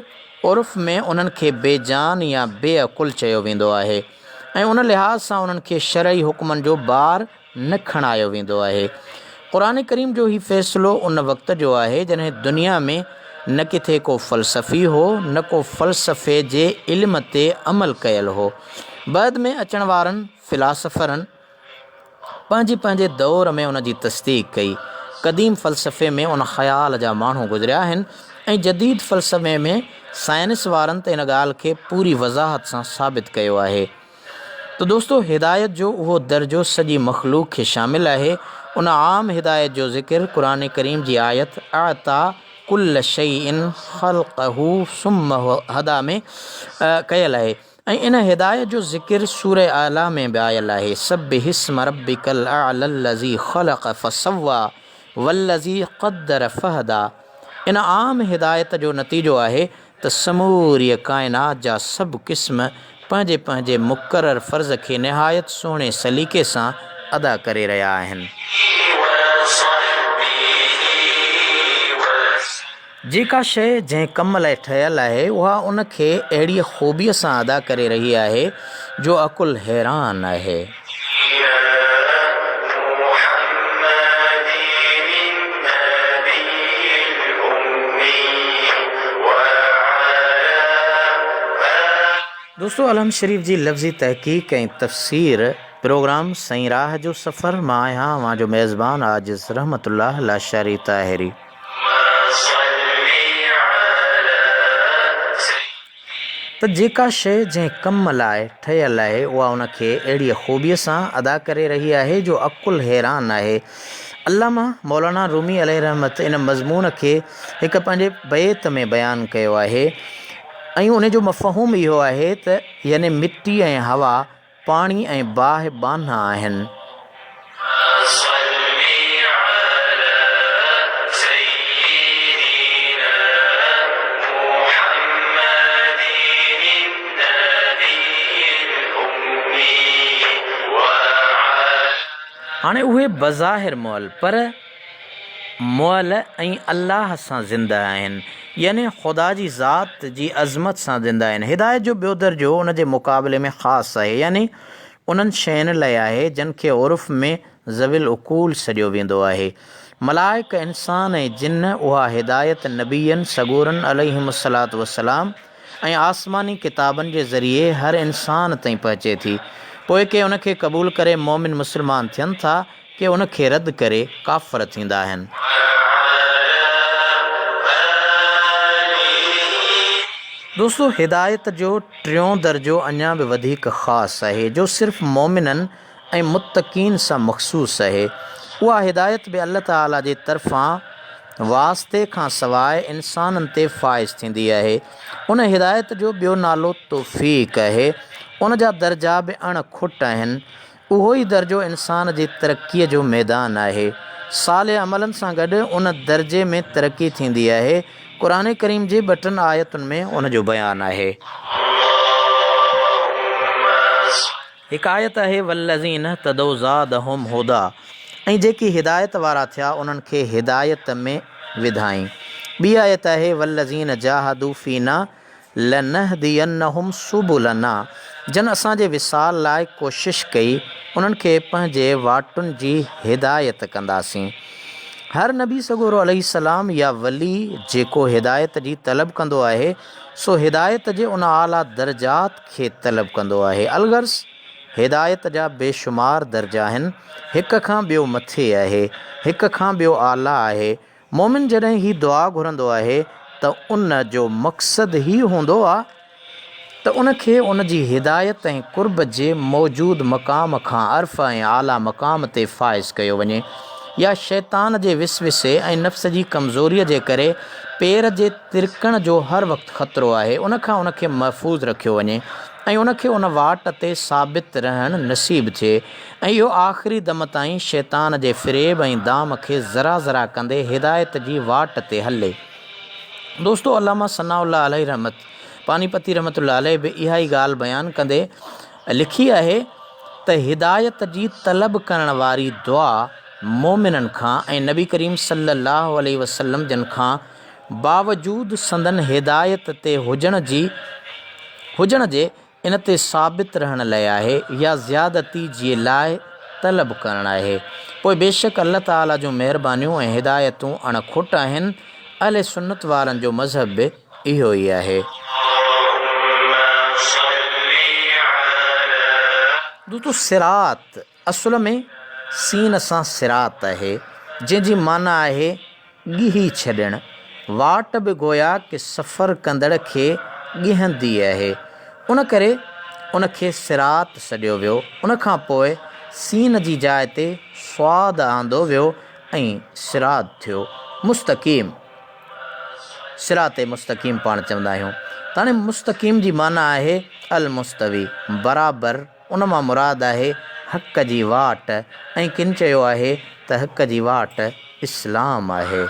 عرف ۾ انهن کي بي جان يا بي عقل چيو ويندو آهي ۽ ان لحاظ سان انهن کي شرعي حڪمن جو بار نه کڻايو ويندو آهي. قرآن ڪريم جو هي فيصلو ان وقت جو آهي جڏهن دنيا ۾ نه ڪٿي ڪو فلسفي هو نه ڪو فلسفي جي علم تي عمل ڪيل هو. بعد ۾ اچڻ وارن فلاسفرن پنهنجي پنهنجي دور ۾ ان جي تصديق ڪئي. قديم فلسفي ۾ ان خيال جا ماڻهو گذريا آهن ۽ جديد فلسفي ۾ سائنس وارن ته ان ڳالهه کي پوري وضاحت سان ثابت ڪيو آهي ته دوستو هدايت جو اهو درجو سڄي مخلوق کي شامل آهي. ان عام هدايت جو ذڪر قرآن ڪريم جي آيت اعطيٰ ڪل شيء خلقه ثم هديٰ ۾ ڪيل آهي. ۽ ان هدايت جو ذڪر سورة اعليٰ ۾ به آيل آهي، سبح اسم ربک الاعلي الذي خلق فسويٰ والذي قدر فهديٰ ان عام هدايت جو نتيجو آهي ته سموريء ڪائنات جا سڀ قسم پنهنجي پنهنجي مقرر فرض کي نهايت سهڻي سليقي سان ادا ڪري رهيا آهن. جيڪا شيء جنهن ڪم لاء ٺهيل آهي، اها ان کي اهڙيء خوبيء سان ادا ڪري رهي آهي، جو عقل حيران آهي. دوستو الحمد شريف جي لفظي تحقيق ۽ تفسير پروگرام سائين راهه جو سفر مان آهيان اوهان جو ميزبان عاجز رحمت الله لاشاري طاهري. ته جيڪا شيء جنهن ڪم لاء ٺهيل آهي اها ان کي اهڙيء خوبيء سان ادا ڪري رهي آهي جو عقل حيران آهي. علامه مولانا رومي عليه رحمت ان مضمون کي هڪ پنهنجي بيت ۾ بيان ڪيو آهي ۽ ان جو مفهوم اهو آهي ته يعني مٽي ۽ هوا پاڻي ۽ باهه ٻانها آهن. هاڻي اهي بظاهر مئل پر مئل ۽ الله سان زنده آهن، يعني خدا جي ذات جي عظمت سان زنده آهن. هدايت جو ٻيو درجو ان جي مقابلي ۾ خاص آهي، يعني انهن شين لاء آهي جن کي عرف ۾ ذوي العقول سڏيو ويندو آهي. ملائڪ، انسان ۽ جن اها هدايت نبين سڳورن عليهم الصلوة والسلام ۽ آسماني ڪتابن جي ذريعي هر انسان تائين پهچي ٿي. پوء ڪي ان کي قبول ڪري مؤمن مسلمان ٿين ٿا، ڪي ان کي رد ڪري ڪافر ٿيندا آهن. دوستو هدايت جو ٽيون درجو اڃا به وڌيڪ خاص آهي جو صرف مؤمنن ۽ متقين سان مخصوص آهي. اها هدايت به الله تعالي جي طرفان واسطي کان سواء انسانن تي فائز ٿيندي آهي. ان هدايت جو ٻيو نالو توفيق آهي. ان جا درجا به اڻ کٽ آهن. اهو ئي درجو انسان جي ترقيء جو ميدان آهي. صالح عملن سان گڏ ان درجي ۾ ترقي ٿيندي آهي. قرآن ڪريم جي ٻه ٽن آيتن ۾ ان جو بيان آهي. هڪ آيت آهي والذين اهتدوا زادهم هديٰ ۽ جيڪي هدايت وارا ٿيا انهن کي هدايت ۾ وڌائين. ٻي آيت آهي والذين جاهدوا فينا لنهدينهم سبلنا جن اسان جي وصال لاء ڪوشش ڪئي انهن کي پنهنجي واٽن جي هدايت ڪنداسين. هر نبي سڳورو عليه السلام يا ولي جيڪو هدايت جي طلب ڪندو آهي سو هدايت جي ان اعليٰ درجات کي طلب ڪندو آهي. الغرض هدايت جا بيشمار درجا آهن، هڪ کان ٻيو مٿي آهي، هڪ کان ٻيو اعليٰ آهي، مؤمن جڏهن هي دعا گهرندو آهي ته ان جو مقصد هي هوندو آ ته ان کي ان جي هدايت ۽ قرب جي موجود مقام کان ارفع ۽ اعليٰ مقام تي فائز ڪيو وڃي يا شيطان جي وسوسي ۽ نفس جي ڪمزوريء جي ڪري پير جي ترڪڻ جو هر وقت خطرو آهي ان کان ان کي محفوظ رکيو وڃي ۽ ان کي ان واٽ تي ثابت رهڻ نصيب ٿئي ۽ اهو آخري دم تائين شيطان جي فريب ۽ دام کي ذرا ذرا ڪندي هدايت جي واٽ تي هلي. دوستو علامه ثناء الله عليه رحمت پانيپتي رحمة الله عليه به اها ئي ڳالهه بيان ڪندي لکي آهي ته هدايت جي طلب ڪرڻ واري دعا مؤمنن کان ۽ نبي ڪريم صلي الله عليه وسلم جن کان باوجود سندن هدايت تي هجڻ جي هجڻ جي ان تي ثابت رهڻ لئه آهي يا زيادتي جي لاء طلب ڪرڻ آهي. پوء بيشڪ الله تعاليٰ جون مهربانيون ۽ هدايتون اڻ کٽ آهن. اهل سنت وارن جو مذهب به اهو ئي آهي. دوستو صراط اصل ۾ سين سان صراط آهي، جنهن جي معنيٰ آهي ڳهي ڇڏڻ. واٽ به گويا ڪه سفر ڪندڙ کي ڳهندي آهي. ان ڪري ان کي صراط سڏيو ويو. ان کان پوء سين جي جاء تي صاد آندو ويو ۽ صراط ٿيو. مستقيم، صراط مستقيم پاڻ چوندا آهيون. ته هاڻي مستقيم جي معنيٰ آهي المستوي، برابر. ان مان مراد آهي حق جي واٽ ۽ ڪن چيو آهي ته حق جي واٽ اسلام آهي.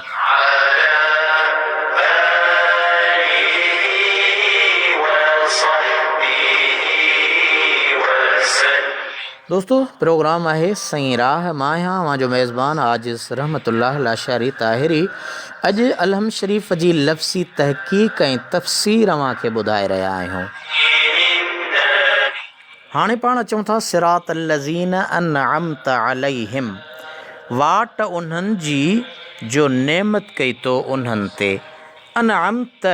دوستو پروگرام آهي سئين راهه مان آهيان اوهان جو ميزبان عاجز رحمت الله لاشاري طاهري اڄ الهم شريف جي لفظي تحقيق ۽ تفسير اوهان کي ٻڌائي رهيا آهيون. هاڻي پاڻ اچون ٿا صراط الذين انعمت عليهم واٽ انهن جي جو نعمت ڪئي تو انهن تي. انعمت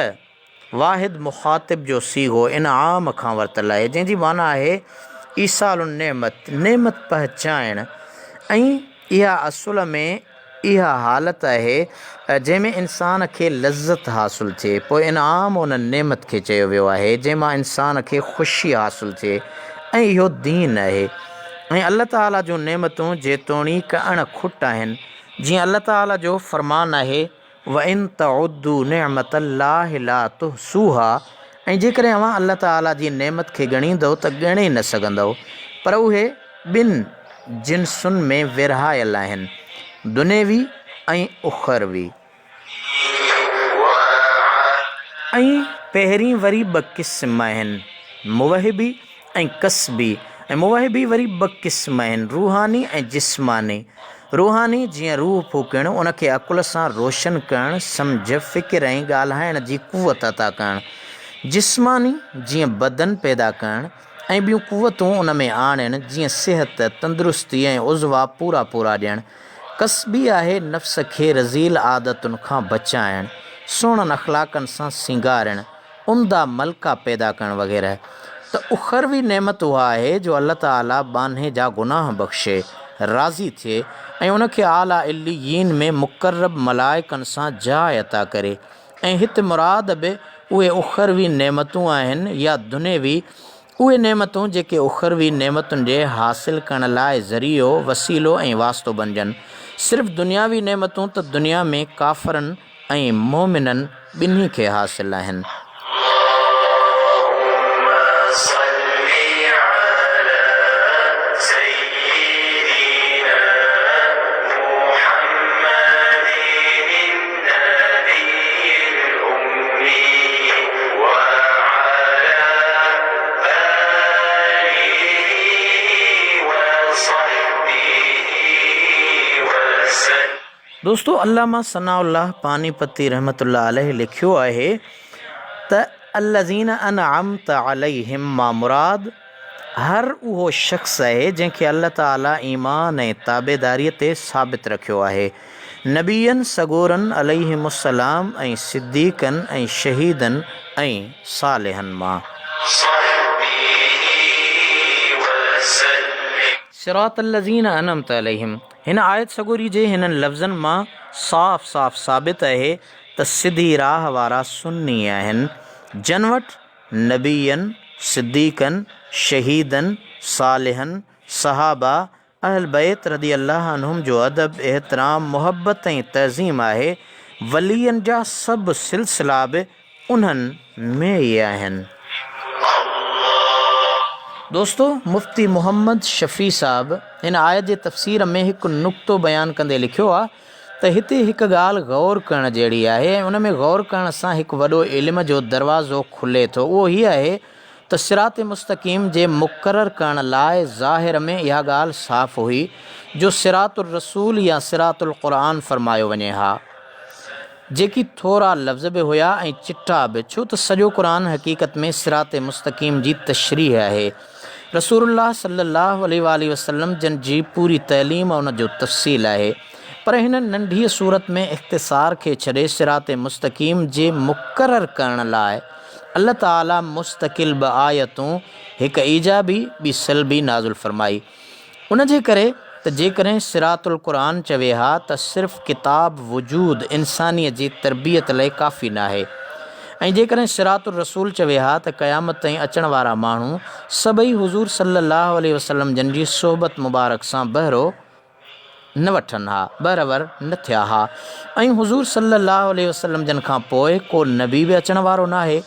واحد مخاطب جو صيغو انعام کان ورتل آهي جنهن جي معنيٰ آهي ايصال النعمت نعمت پهچائڻ ۽ اها اصل ۾ اها حالت آهي جنهن ۾ انسان کي لذت حاصل ٿئي، پوء انعام ان نعمت کي چيو ويو آهي جنهن مان انسان کي خوشي حاصل ٿئي ۽ اهو دين آهي ۽ الله تعاليٰ جون نعمتون جيتوڻيڪ اڻ کٽ آهن جيئن الله تعاليٰ جو فرمان آهي وَإِن تَعُدُّوا نِعْمَةَ اللَّهِ لَا تُحْصُوهَا ۽ جيڪڏهن اوهان الله تعاليٰ جي نعمت کي ڳڻيندؤ ته ڳڻي نه سگهندؤ پر اهي ٻن جنسن ۾ ورهايل آهن، دنيوي ۽ اخروي. ۽ پهرين وري ٻه قسم آهن، موهبي ۽ ڪسبي ۽ موهبي وري ٻه قسم آهن، روحاني ۽ جسماني. روحاني جيئن روح ڦوڪڻ، ان کي عقل سان روشن ڪرڻ، سمجهه، فڪر ۽ ڳالهائڻ جي قوت عطا ڪرڻ. جسماني جيئن بدن پيدا ڪرڻ ۽ ٻيون قوتون ان ۾ آڻڻ جيئن صحت، تندرستي ۽ عضوا پورا پورا ڏيڻ. ڪسبي آهي نفس کي رذيل عادتن کان بچائڻ، سهڻن اخلاقن سان سينگارڻ، عمدا ملڪا پيدا ڪرڻ وغيره. ته اخروي نعمت اها آهي جو الله تعاليٰ ٻانهي جا گناهه بخشي، راضي ٿئي ۽ ان کي اعليٰ عليين ۾ مقرب ملائڪن سان جاء عطا ڪري. ۽ هت مراد به اهي اخروي نعمتون آهن يا دنيوي، اهي نعمتون جيڪي اخروي نعمتن جي حاصل ڪرڻ لاء ذريعو، وسيلو ۽ واسطو بنجن. صرف دنياوي نعمتون ته دنيا ۾ ڪافرن ۽ مؤمنن ٻنهي کي حاصل آهن. اللهم صل علي سيدنا محمد النبي الأمي وعلى آله وصحبه وسلم. دوستو علامه ثناء الله پانيپتي رحمة الله عليه لکيو آهي ته الذين انعمت عليهم مان مراد هر اهو شخص آهي جنهن کي الله تعالي ايمان ۽ تابعداري تي ثابت رکيو آهي نبين سڳورن عليهم السلام ۽ صديقن ۽ شهيدن ۽ صالحن مان. صحبه وسلم. صراط الذين انعمت عليهم هن آيت سڳوري جي هنن لفظن مان صاف صاف ثابت اهي ته سڌي راهه وارا سني آهن جن وٽ نبين، صديقن، شهيدن، صالحن، صحابه، اهل بيت رضي الله عنهم جو ادب، احترام، محبت ۽ تعظيم آهي، ولين جا سڀ سلسلا به انهن ۾ ئي آهن. دوستو! مفتي محمد شفيع صاحب هن آيت جي تفسير ۾ هڪ نقطو بيان ڪندي لکيو آهي ته هتي هڪ ڳالهه غور ڪرڻ جهڙي آهي ۽ ان ۾ غور ڪرڻ سان هڪ وڏو علم جو دروازو کلي ٿو اهو هي آهي ته صراط مستقيم جي مقرر ڪرڻ لاء ظاهر ۾ اها ڳالهه صاف هئي جو صراط الرسول يا صراط القرآن فرمايو وڃي ها جيڪي ٿورا لفظ به هيا ۽ چٽا به ڇو ته سڄو قرآن حقيقت ۾ صراط مستقيم جي تشريح آهي. رسول الله صلي الله عليه واٰله وسلم جن جي پوري تعليم ۽ ان جو تفصيل آهي پر هن ننڍيء سورت ۾ اختصار کي ڇڏي صراط مستقيم جي مقرر ڪرڻ لاء الله تعالي مستقل ٻه آيتون هڪ ايجابي ٻي سلبي نازل فرمائي ان جي ڪري ته جيڪڏهن صراط القرآن چوي ها ته صرف ڪتاب وجود انسانيء جي تربيت لئه ڪافي ناهي ۽ جيڪڏهن صراط الرسول چوي ها ته قيامت تائين اچڻ وارا ماڻهو سڀئي حضور صلي الله عليه وسلم جن جي صحبت مبارڪ سان بهرو نه وٺن ها، بهرور نه ٿيا ها ۽ حضور صلي الله عليه وسلم جن کان پوء ڪو نبي به اچڻ وارو ناهي،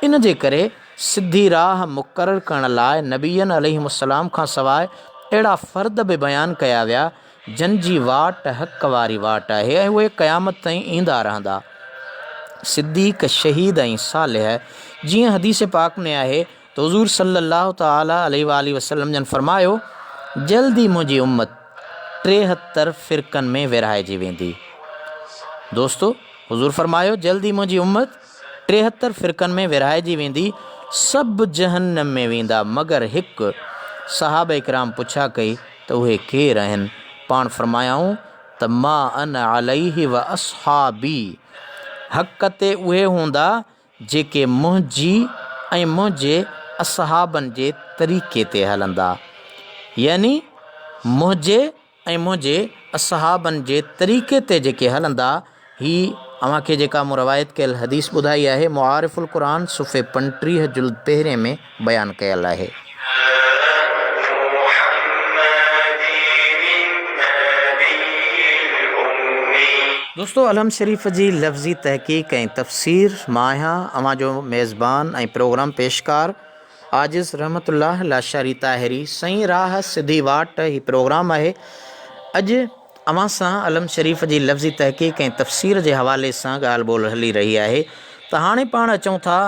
ان جي ڪري سڌي راهه مقرر ڪرڻ لاء نبين عليهم السلام کان سواء اهڙا فرد به بيان ڪيا ويا جن جي واٽ حق واري واٽ آهي ۽ اهي قيامت تائين ايندا رهندا. صديق، شهيد ۽ صالح، جيئن حديث پاڪ ۾ آهي ته حضور صلّي الله تعالٰي عليه واٰله وسلّم جن فرمايو، جلد ئي منهنجي امّت 73 فرقن ۾ ورهائجي ويندي. دوستو! حضور فرمايو، جلد ئي منهنجي امّت 73 فرقن ۾ ورهائجي ويندي، سڀ جهنّم ۾ ويندا مگر هڪ. صحابه ڪرام پڇا ڪئي ته اهي ڪير آهن؟ پاڻ فرمايائون ته ما انا عليه واصحابي، حق تي اهي هوندا جيڪي منهنجي ۽ منهنجي اصحابن جي طريقي تي هلندا، يعني منهنجي ۽ منهنجي اصحابن جي طريقي تي جيڪي هلندا، هي اوهان کي جيڪا مون روايت ڪيل حديث ٻڌائي آهي، معارف القرآن صفحي 35 جلد پهرين ۾ بيان ڪيل آهي. دوستو الحمد شريف جي لفظي تحقيق ۽ تفسير مان آهيان اوهان جو ميزبان ۽ پروگرام پيشڪار عاجز رحمت الله لاشاري طاهري سئين راهه سڌي واٽ هي پروگرام آهي اڄ اوهان سان الحمد شريف جي لفظي تحقيق ۽ تفسير جي حوالي سان ڳالهه ٻولهه هلي رهي آهي ته هاڻي پاڻ اچون ٿا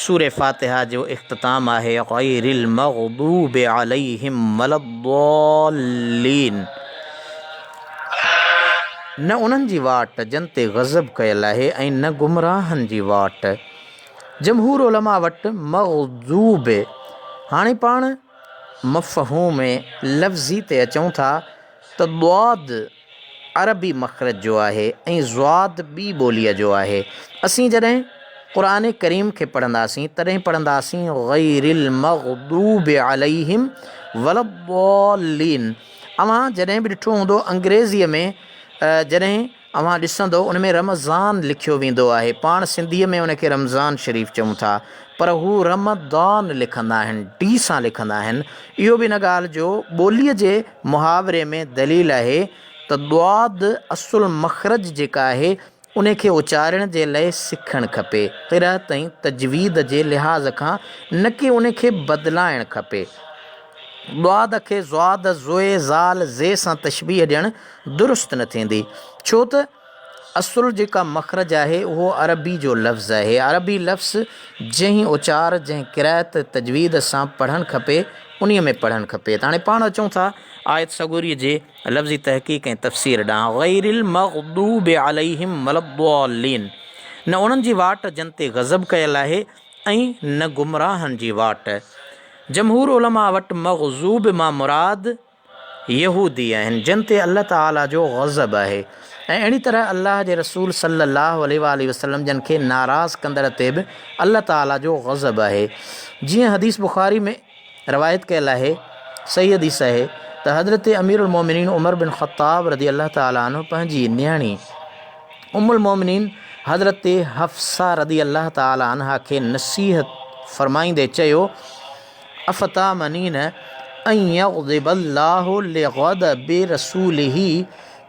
سورة فاتحه جو اختتام آهي غير المغضوب عليهم ولا الضالين نه انهن جي واٽ جن تي غضب ڪيل آهي ۽ نه گمراهن جي واٽ. جمهور علماء وٽ مغضوب هاڻي پاڻ مفهوم لفظي تي اچون ٿا ته ضاد عربي مخرج جو آهي ۽ ضاد ٻي ٻوليء جو آهي. اسين جڏهن قرآن ڪريم کي پڙهنداسين تڏهن پڙهنداسين غير المغضوب عليهم ولا الضالين اوهان جڏهن به ڏٺو هوندو انگريزيء ۾ جڏهن اوهان ڏسندو ان ۾ رمضان لکيو ويندو آهي پاڻ سنڌيء ۾ ان کي رمضان شريف چئون ٿا پر هو رمضان لکندا آهن ڊي سان لکندا آهن اهو به ان ڳالهه جو ٻوليء جي محاوري ۾ دليل آهي ته ضاد اصل مخرج جيڪا آهي ان کي اچارڻ جي لئه سکڻ کپي، قرأت ۽ تجويد جي لحاظ کان نه ڪي ان کي بدلائڻ کپي. ضاد کي ضاد، ضوء، ذال، زي سان تشبيهه ڏيڻ درست نه ٿيندي، ڇو ته اصل جيڪا مخرج آهي اهو عربي جو لفظ آهي. عربي لفظ جنهن اچار، جنهن قرائت تجويد سان پڙهڻ کپي، انهيء ۾ پڙهڻ کپي. ته هاڻي پاڻ اچون ٿا آيت سڳوريء جي لفظي تحقيق ۽ تفسير ڏانهن، غير المغضوب عليهم ولا الضالين نه انهن جي واٽ جن تي غضب ڪيل آهي ۽ نه گمراهن جي واٽ. جمهور علماء وٽ مغضوب مان مراد يهودي آهن جن تي الله تعاليٰ جو غضب آهي ۽ اهڙي طرح الله جي رسول صلّي الله عليه واٰله وسلّم جن کي ناراض ڪندڙ تي به الله تعاليٰ جو غضب آهي جيئن حديث بخاري ۾ روايت ڪيل آهي صحيح حديث آهي ته حضرت امير المومنين عمر بن خطاب رضي الله تعاليٰ عنه پنهنجي نياڻي ام المومنين حضرت حفصه رضي الله تعاليٰ عنها کي نصيحت فرمائيندي چيو افتامنين ان يغضب الله لغضب رسوله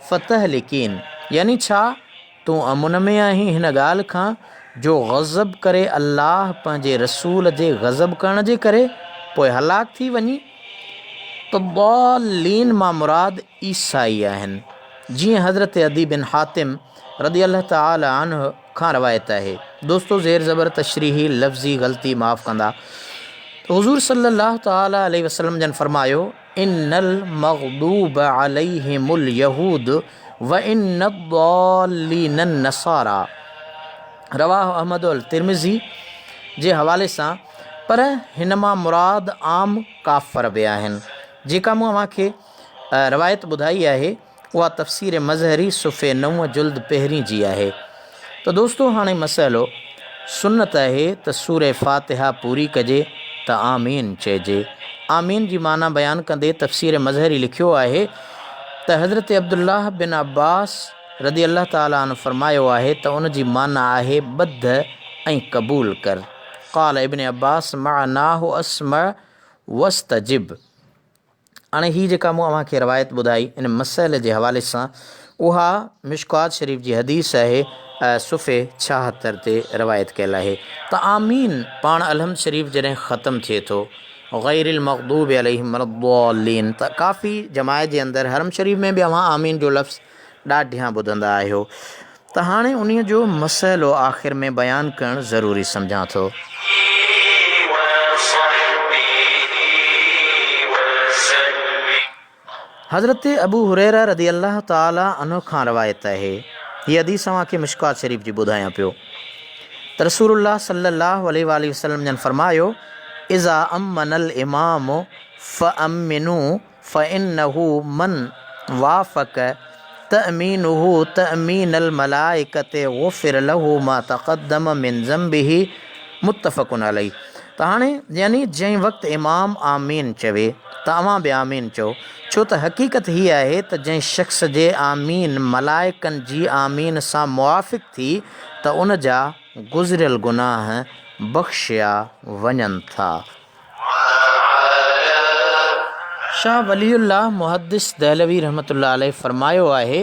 فتهلڪين يعني ڇا تون امن ۾ آهين هن ڳالهه کان جو غضب ڪري الله پنهنجي رسول جي غضب ڪرڻ جي ڪري پوء هلاڪ ٿي وڃين ته ضالين مان مراد عيسائي آهن جيئن حضرت عدي بن حاتم رضي الله تعالٰي عنه کان روايت آهي. دوستو زير زبر تشريحي لفظي غلطي معاف ڪندا ته حضور صلي الله تعالٰي عليه وسلم جن فرمايو ان المغضوب عليهم اليهود وان الضالين النصارى رواه احمد والترمذي جي حوالي سان. پر هن مان مراد عام ڪافر به آهن. جيڪا مون اوهان کي روايت ٻڌائي آهي اها تفسير مظهري صفحي نو جلد پهرين جي آهي. ته دوستو هاڻي مسئلو سنت آهي ته سوره فاتحه پوري ڪجي ته آمين چئجي. آمين جي معنيٰ بيان ڪندي تفسير مظهري لکيو آهي ته حضرت عبدالله بن عباس رضي الله تعالٰي عنه فرمايو آهي ته ان جي معنيٰ آهي ٻڌ ۽ قبول ڪر. قال ابن عباس معناه اسمع واستجب. هاڻي هي جيڪا مون اوهان کي روايت ٻڌائي ان مسئلي جي حوالي سان اها مشڪوات شريف جي حديث آهي صفحي 76 تي روايت ڪيل آهي ته آمين پاڻ الحمد شريف جڏهن ختم ٿئي ٿو غير المغضوب عليهم ولا الضالين ته ڪافي جماعت جي اندر حرم شريف ۾ به اوهان آمين جو لفظ ڏاڍيان ٻڌندا آهيو ته هاڻي انهيء جو مسئلو آخر ۾ بيان ڪرڻ ضروري سمجهان ٿو. حضرت ابو هريره رضي الله تعالٰي عنه کان روايت آهي، هي حديث اوهان کي مشڪوة شريف جي ٻڌايان پيو ته رسول الله صلي الله عليه واٰله وسلم جن فرمايو، اذا امن الامام فامنوا فانه من وافق تأمينه تأمين الملائڪة غفر له ما تقدم من ذنبه متفق عليه ته هاڻي يعني جنهن وقت امام آمين چوي ته اوهان به آمين چئو ڇو ته حقيقت هي آهي ته جنهن شخص جي آمين ملائڪن جي آمين سان موافق ٿي ته ان جا گذريل گناهه بخشيا وڃن ٿا. شاهه ولي الله محدث دهلوي رحمة الله عليه فرمايو آهي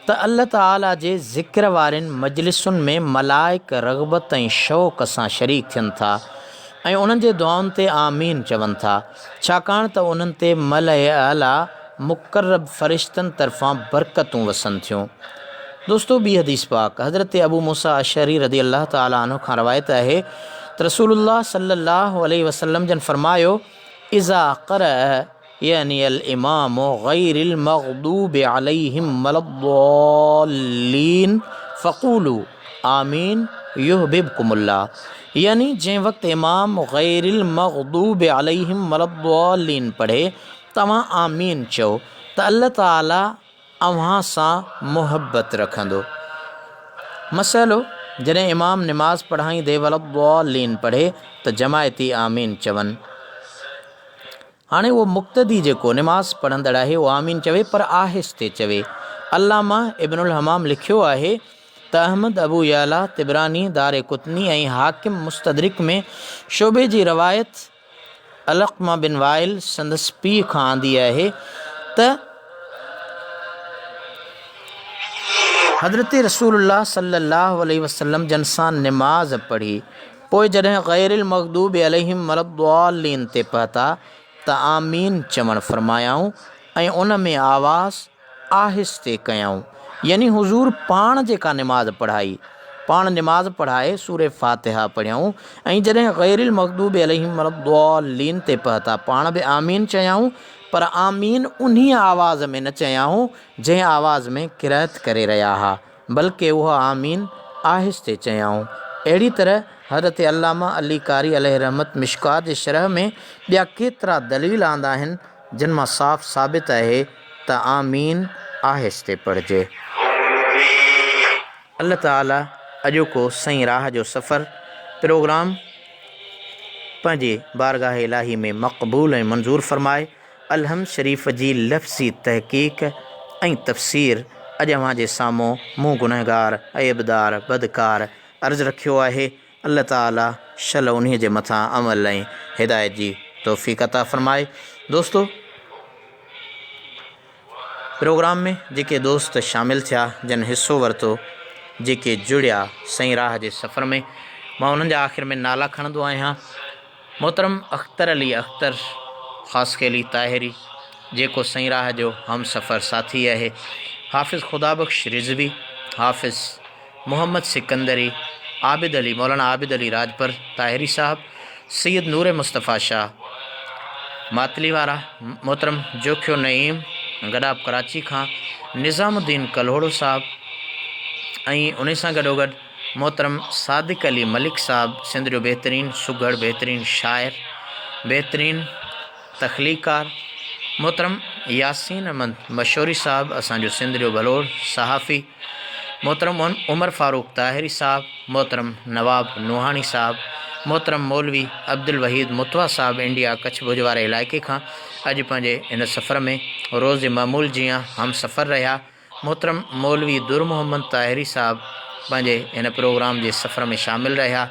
ته الله تعاليٰ جي ذڪر وارين مجلسن ۾ ملائڪ رغبت ۽ شوق سان شريڪ ٿين ٿا ۽ انهن جي دعائن تي آمين چون ٿا ڇاڪاڻ ته انهن تي ملئ اعليٰ مقرب فرشتن طرفان برڪتون وسن ٿيون. دوستو ٻي حديث پاڪ حضرت ابو موسيٰ اشعري رضي الله تعالٰي عنه کان روايت آهي ته رسول الله صلي الله عليه وسلم جن فرمايو، اذا قرأ يعني الامام غير المغضوب عليهم ولا الضالين فقولوا آمين يحببڪم الله يعني جنهن وقت امام غير المغضوب عليهم ولا الضالين پڙهي توهان آمين چئو ته الله تعالٰي اوهان سان محبت رکندو. مسئلو، جڏهن امام نماز پڙهائيندي ولا الضالين پڙهي ته جماعتي آمين چون. هاڻي اهو مقتدي جيڪو نماز پڙهندڙ آهي اهو آمين چوي پر آهستي چوي. علامه ابن الحمام لکيو آهي ته احمد، ابو يعليٰ، طبراني، دار قطني ۽ حاڪم مستدرڪ ۾ شعبي جي روايت علقمه بن وائل سندس پيء کان آندي آهي ته، حضرت رسول الله صلي الله عليه وسلم جن سان نماز پڙهي، پوء جڏهن غير المغضوب عليهم ولا الضالين تي پهتا ته آمين چوڻ فرمايائون ۽ ان ۾ آواز آهستي ڪيائون يعني حضور پاڻ جيڪا نماز پڙهائي، پاڻ نماز پڙهائي سورة فاتحه پڙهيائون ۽ جڏهن غير المغضوب عليهم ولا الضالين تي پهتا پاڻ به آمين چيائون پر آمين انهيء آواز ۾ نه چيائون جنهن آواز ۾ قرائت ڪري رهيا ها بلڪه اها آمين آهستي چيائون. اهڙي طرح حضرت علامه علي قاري عليه الرحمت مشڪوة جي شرح ۾ ٻيا ڪيترا دليل آندا آهن جن مان صاف ثابت آهي ته آمين آهستي پڙهجي. الله تعالي اڄوڪو سئين راهه جو سفر پروگرام پنهنجي بارگاهه الاهي ۾ مقبول ۽ منظور فرمائي. الحمد شريف جي لفظي تحقيق ۽ تفسير اڄ اوهان جي سامهون مون گنهگار، عيبدار، بدڪار عرض رکيو آهي. الله تعالي شل انهي جي مٿان عمل ۽ هدايت جي توفيق عطا فرمائي. دوستو پروگرام ۾ جيڪي دوست شامل ٿيا جن حصو ورتو جيڪي جڙيا سئين راهه جي سفر ۾ مان انهن جا آخر ۾ نالا کڻندو آهيان. محترم اختر علي اختر خاصخيلي طاهري جيڪو سئين راهه جو هم سفر ساٿي آهي، حافظ خدا بخش رضوي، حافظ محمد سڪندري، عابد علي مولانا عابد علي راڄپر طاهري صاحب، سيد نور مصطفيٰ شاهه ماتلي وارا، محترم جوکيو نعيم گڏاپ ڪراچي کان، نظام الدين ڪلهوڙو صاحب ۽ انهي سان گڏوگڏ. محترم صادق علي ملڪ صاحب سنڌ جو بهترين سگهڙ، بهترين شاعر، بهترين تخليقڪار، محترم ياسين احمد مشوري صاحب اسان جو سنڌ جو ڀلوڙ صحافي، محترم عمر فاروق طاهري صاحب، محترم نواب نوحاڻي صاحب، محترم مولوي عبدالوحيد متوا صاحب انڊيا ڪڇ ڀڄ واري علائقي کان اڄ پنهنجي هن سفر ۾ روز جي معمول جيان هم سفر رهيا. محترم مولوي در محمد طاهري صاحب پنهنجي هن پروگرام جي سفر ۾ شامل رهيا.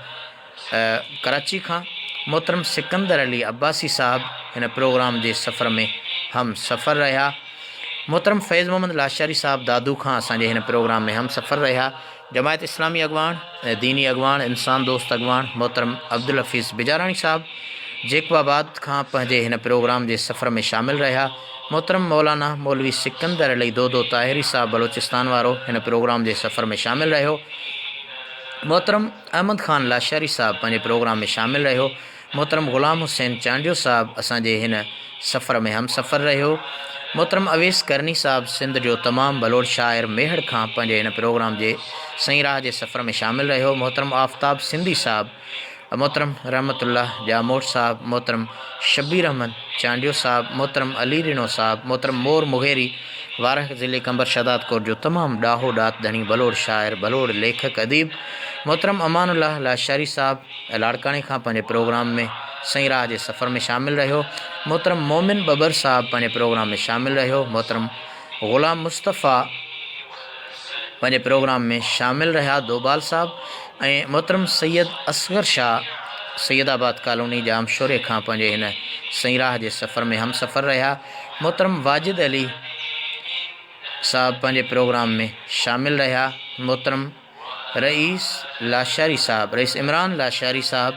ڪراچي کان محترم سڪندر علي عباسي صاحب هن پروگرام جي سفر ۾ هم سفر رهيا. محترم فيض محمد لاشاري صاحب دادو کان اسان جي هن پروگرام ۾ هم سفر رهيا. جماعت اسلامي اڳواڻ، ديني اڳواڻ، انسان دوست اڳواڻ محترم عبدالحفيظ بجاراڻي صاحب جيڪب آباد کان پنهنجي هن پروگرام جي سفر ۾ شامل رهيا. محترم مولانا مولوي سڪندر علي دودو طاهري صاحب بلوچستان وارو هن پروگرام جي سفر ۾ شامل رهيو. محترم احمد خان لاشاري صاحب پنهنجي پروگرام ۾ شامل رهيو. محترم غلام حسين چانڊيو صاحب اسان جي هن سفر ۾ هم سفر رهيو. محترم اويس قرني صاحب سنڌ جو تمام ڀلوڙ شاعر ميهڙ کان پنهنجي هن پروگرام جي سئين راهه جي سفر ۾ شامل رهيو. محترم آفتاب سنڌي صاحب، محترم رحمت الله ڄاموٽ صاحب، محترم شبير احمد چانڊيو صاحب، محترم علي ڏنو صاحب، محترم مور مغيري وارهه ضلعي قمبر شهدادڪوٽ جو تمام ڏاهو ڏات ڌڻي ڀلوڙ شاعر، ڀلوڙ ليکڪ اديب محترم امان الله لاشاري صاحب لاڙڪاڻي کان پنهنجي پروگرام ۾ سئين راهه جي سفر ۾ شامل رهيو. محترم مومن ٻٻر صاحب پنهنجي پروگرام ۾ شامل رهيو. محترم غلام مصطفيٰ پنهنجي پروگرام ۾ شامل رهيا. دوبال صاحب ۽ محترم سيد اصغر شاهه سيد آباد ڪالوني ڄامشوري کان پنهنجي هن سئين راهه جي سفر ۾ همسفر رهيا. محترم واجد علي صاحب پنهنجي پروگرام ۾ شامل رهيا. محترم رئيس لاشاري صاحب رئيس عمران لاشاري صاحب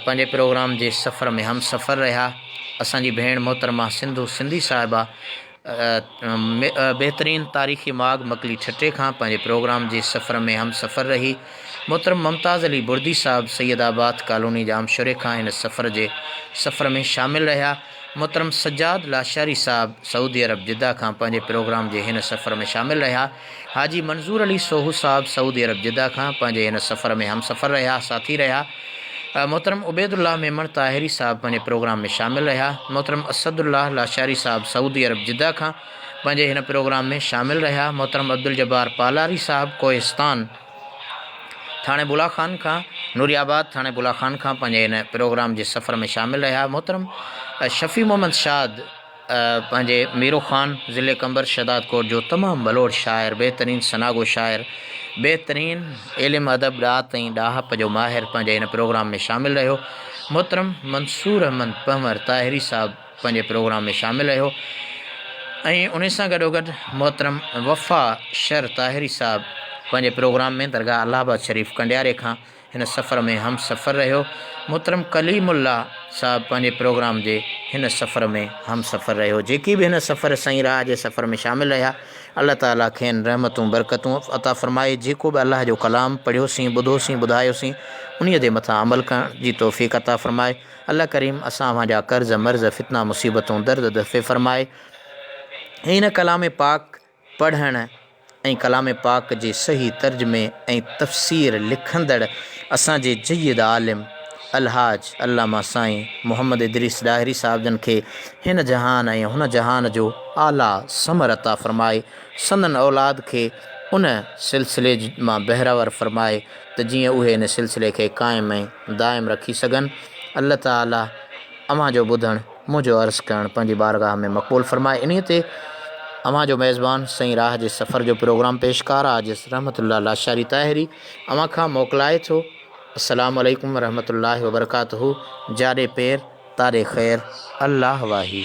پنهنجي پروگرام جي سفر ۾ هم سفر رهيا. اسان جي ڀيڻ محترمه سنڌو سنڌي صاحبه بهترين تاريخي ماڳ مڪلي ٺٽي کان پنهنجي پروگرام جي سفر ۾ هم سفر رهي. محترم ممتاز علي بردي صاحب سيد آباد ڪالوني ڄامشوري کان هن سفر جي سفر ۾ شامل رهيا. محترم سجاد لاشاري صاحب سعودي عرب جده کان پنهنجي پروگرام جي هن سفر ۾ شامل رهيا. حاجي منظور علي سوهو صاحب سعودي عرب جده کان پنهنجي هن سفر ۾ همسفر رهيا ساٿي رهيا. محترم عبيدالله ميمڻ طاهري صاحب پنهنجي پروگرام ۾ شامل رهيا. محترم اسدالله لاشاري صاحب سعودي عرب جده کان پنهنجي هن پروگرام ۾ شامل رهيا. محترم عبدالجبار پالاري صاحب ڪوهستان ٿاڻي بولا خان کان نوري آباد ٿاڻي بولا خان کان پنهنجي هن پروگرام جي سفر ۾ شامل رهيا. محترم شفيع محمد شاد پنهنجي ميرو خان ضلعي قمبر شهدادڪوٽ جو تمام ڀلوڙ شاعر، بهترين ثناگو شاعر، بهترين علم ادب ڏات ۽ ڏاهپ جو ماهر پنهنجي هن پروگرام ۾ شامل رهيو. محترم منصور احمد پنهور طاهري صاحب پنهنجي پروگرام ۾ شامل رهيو ۽ ان سان گڏوگڏ محترم وفا شر طاهري صاحب پنهنجي پروگرام ۾ درگاهه الله آباد شريف ڪنڊياري کان هن سفر ۾ هم سفر رهيو. محترم ڪليم الله صاحب پنهنجي پروگرام جي هن سفر ۾ هم سفر رهيو. جيڪي به هن سفر سائين راهه جي سفر ۾ شامل رهيا الله تعالي کين رحمتون برڪتون عطا فرمائي. جيڪو به الله جو ڪلام پڙهيوسين ٻڌوسين ٻڌايوسين انهيء تي مٿان عمل ڪرڻ جي توفيق عطا فرمائي. الله ڪريم اسان اوهان جا قرض مرض فتنا مصيبتون درد دفع فرمائي ۽ هن ڪلام پاڪ پڙهڻ ۽ ڪلام پاڪ جي صحيح ترجمي ۽ تفسير لکندڙ اسان جي جيد عالم الحاج علامه سائين محمد ادريس ڏاهري صاحب جن کي هن جهان ۽ هن جهان جو اعليٰ ثمر عطا فرمائي سندن اولاد کي ان سلسلي مان بهره ور فرمائي ته جيئن اهي ان سلسلي کي قائم ۽ دائم رکي سگهن الله تعاليٰ اوهان جو ٻڌڻ منهنجو عرض ڪرڻ پنهنجي بارگاهه ۾ مقبول فرمائي انهيء تي اوهان جو ميزبان سائين راهه جي سفر جو پروگرام پيشڪار عاجز رحمت الله لاشاري طاهري اوهان کان موڪلائي ٿو السلام عليڪم ورحمة الله وبرڪاته جاڏي پير تاڏي خير الله واهي.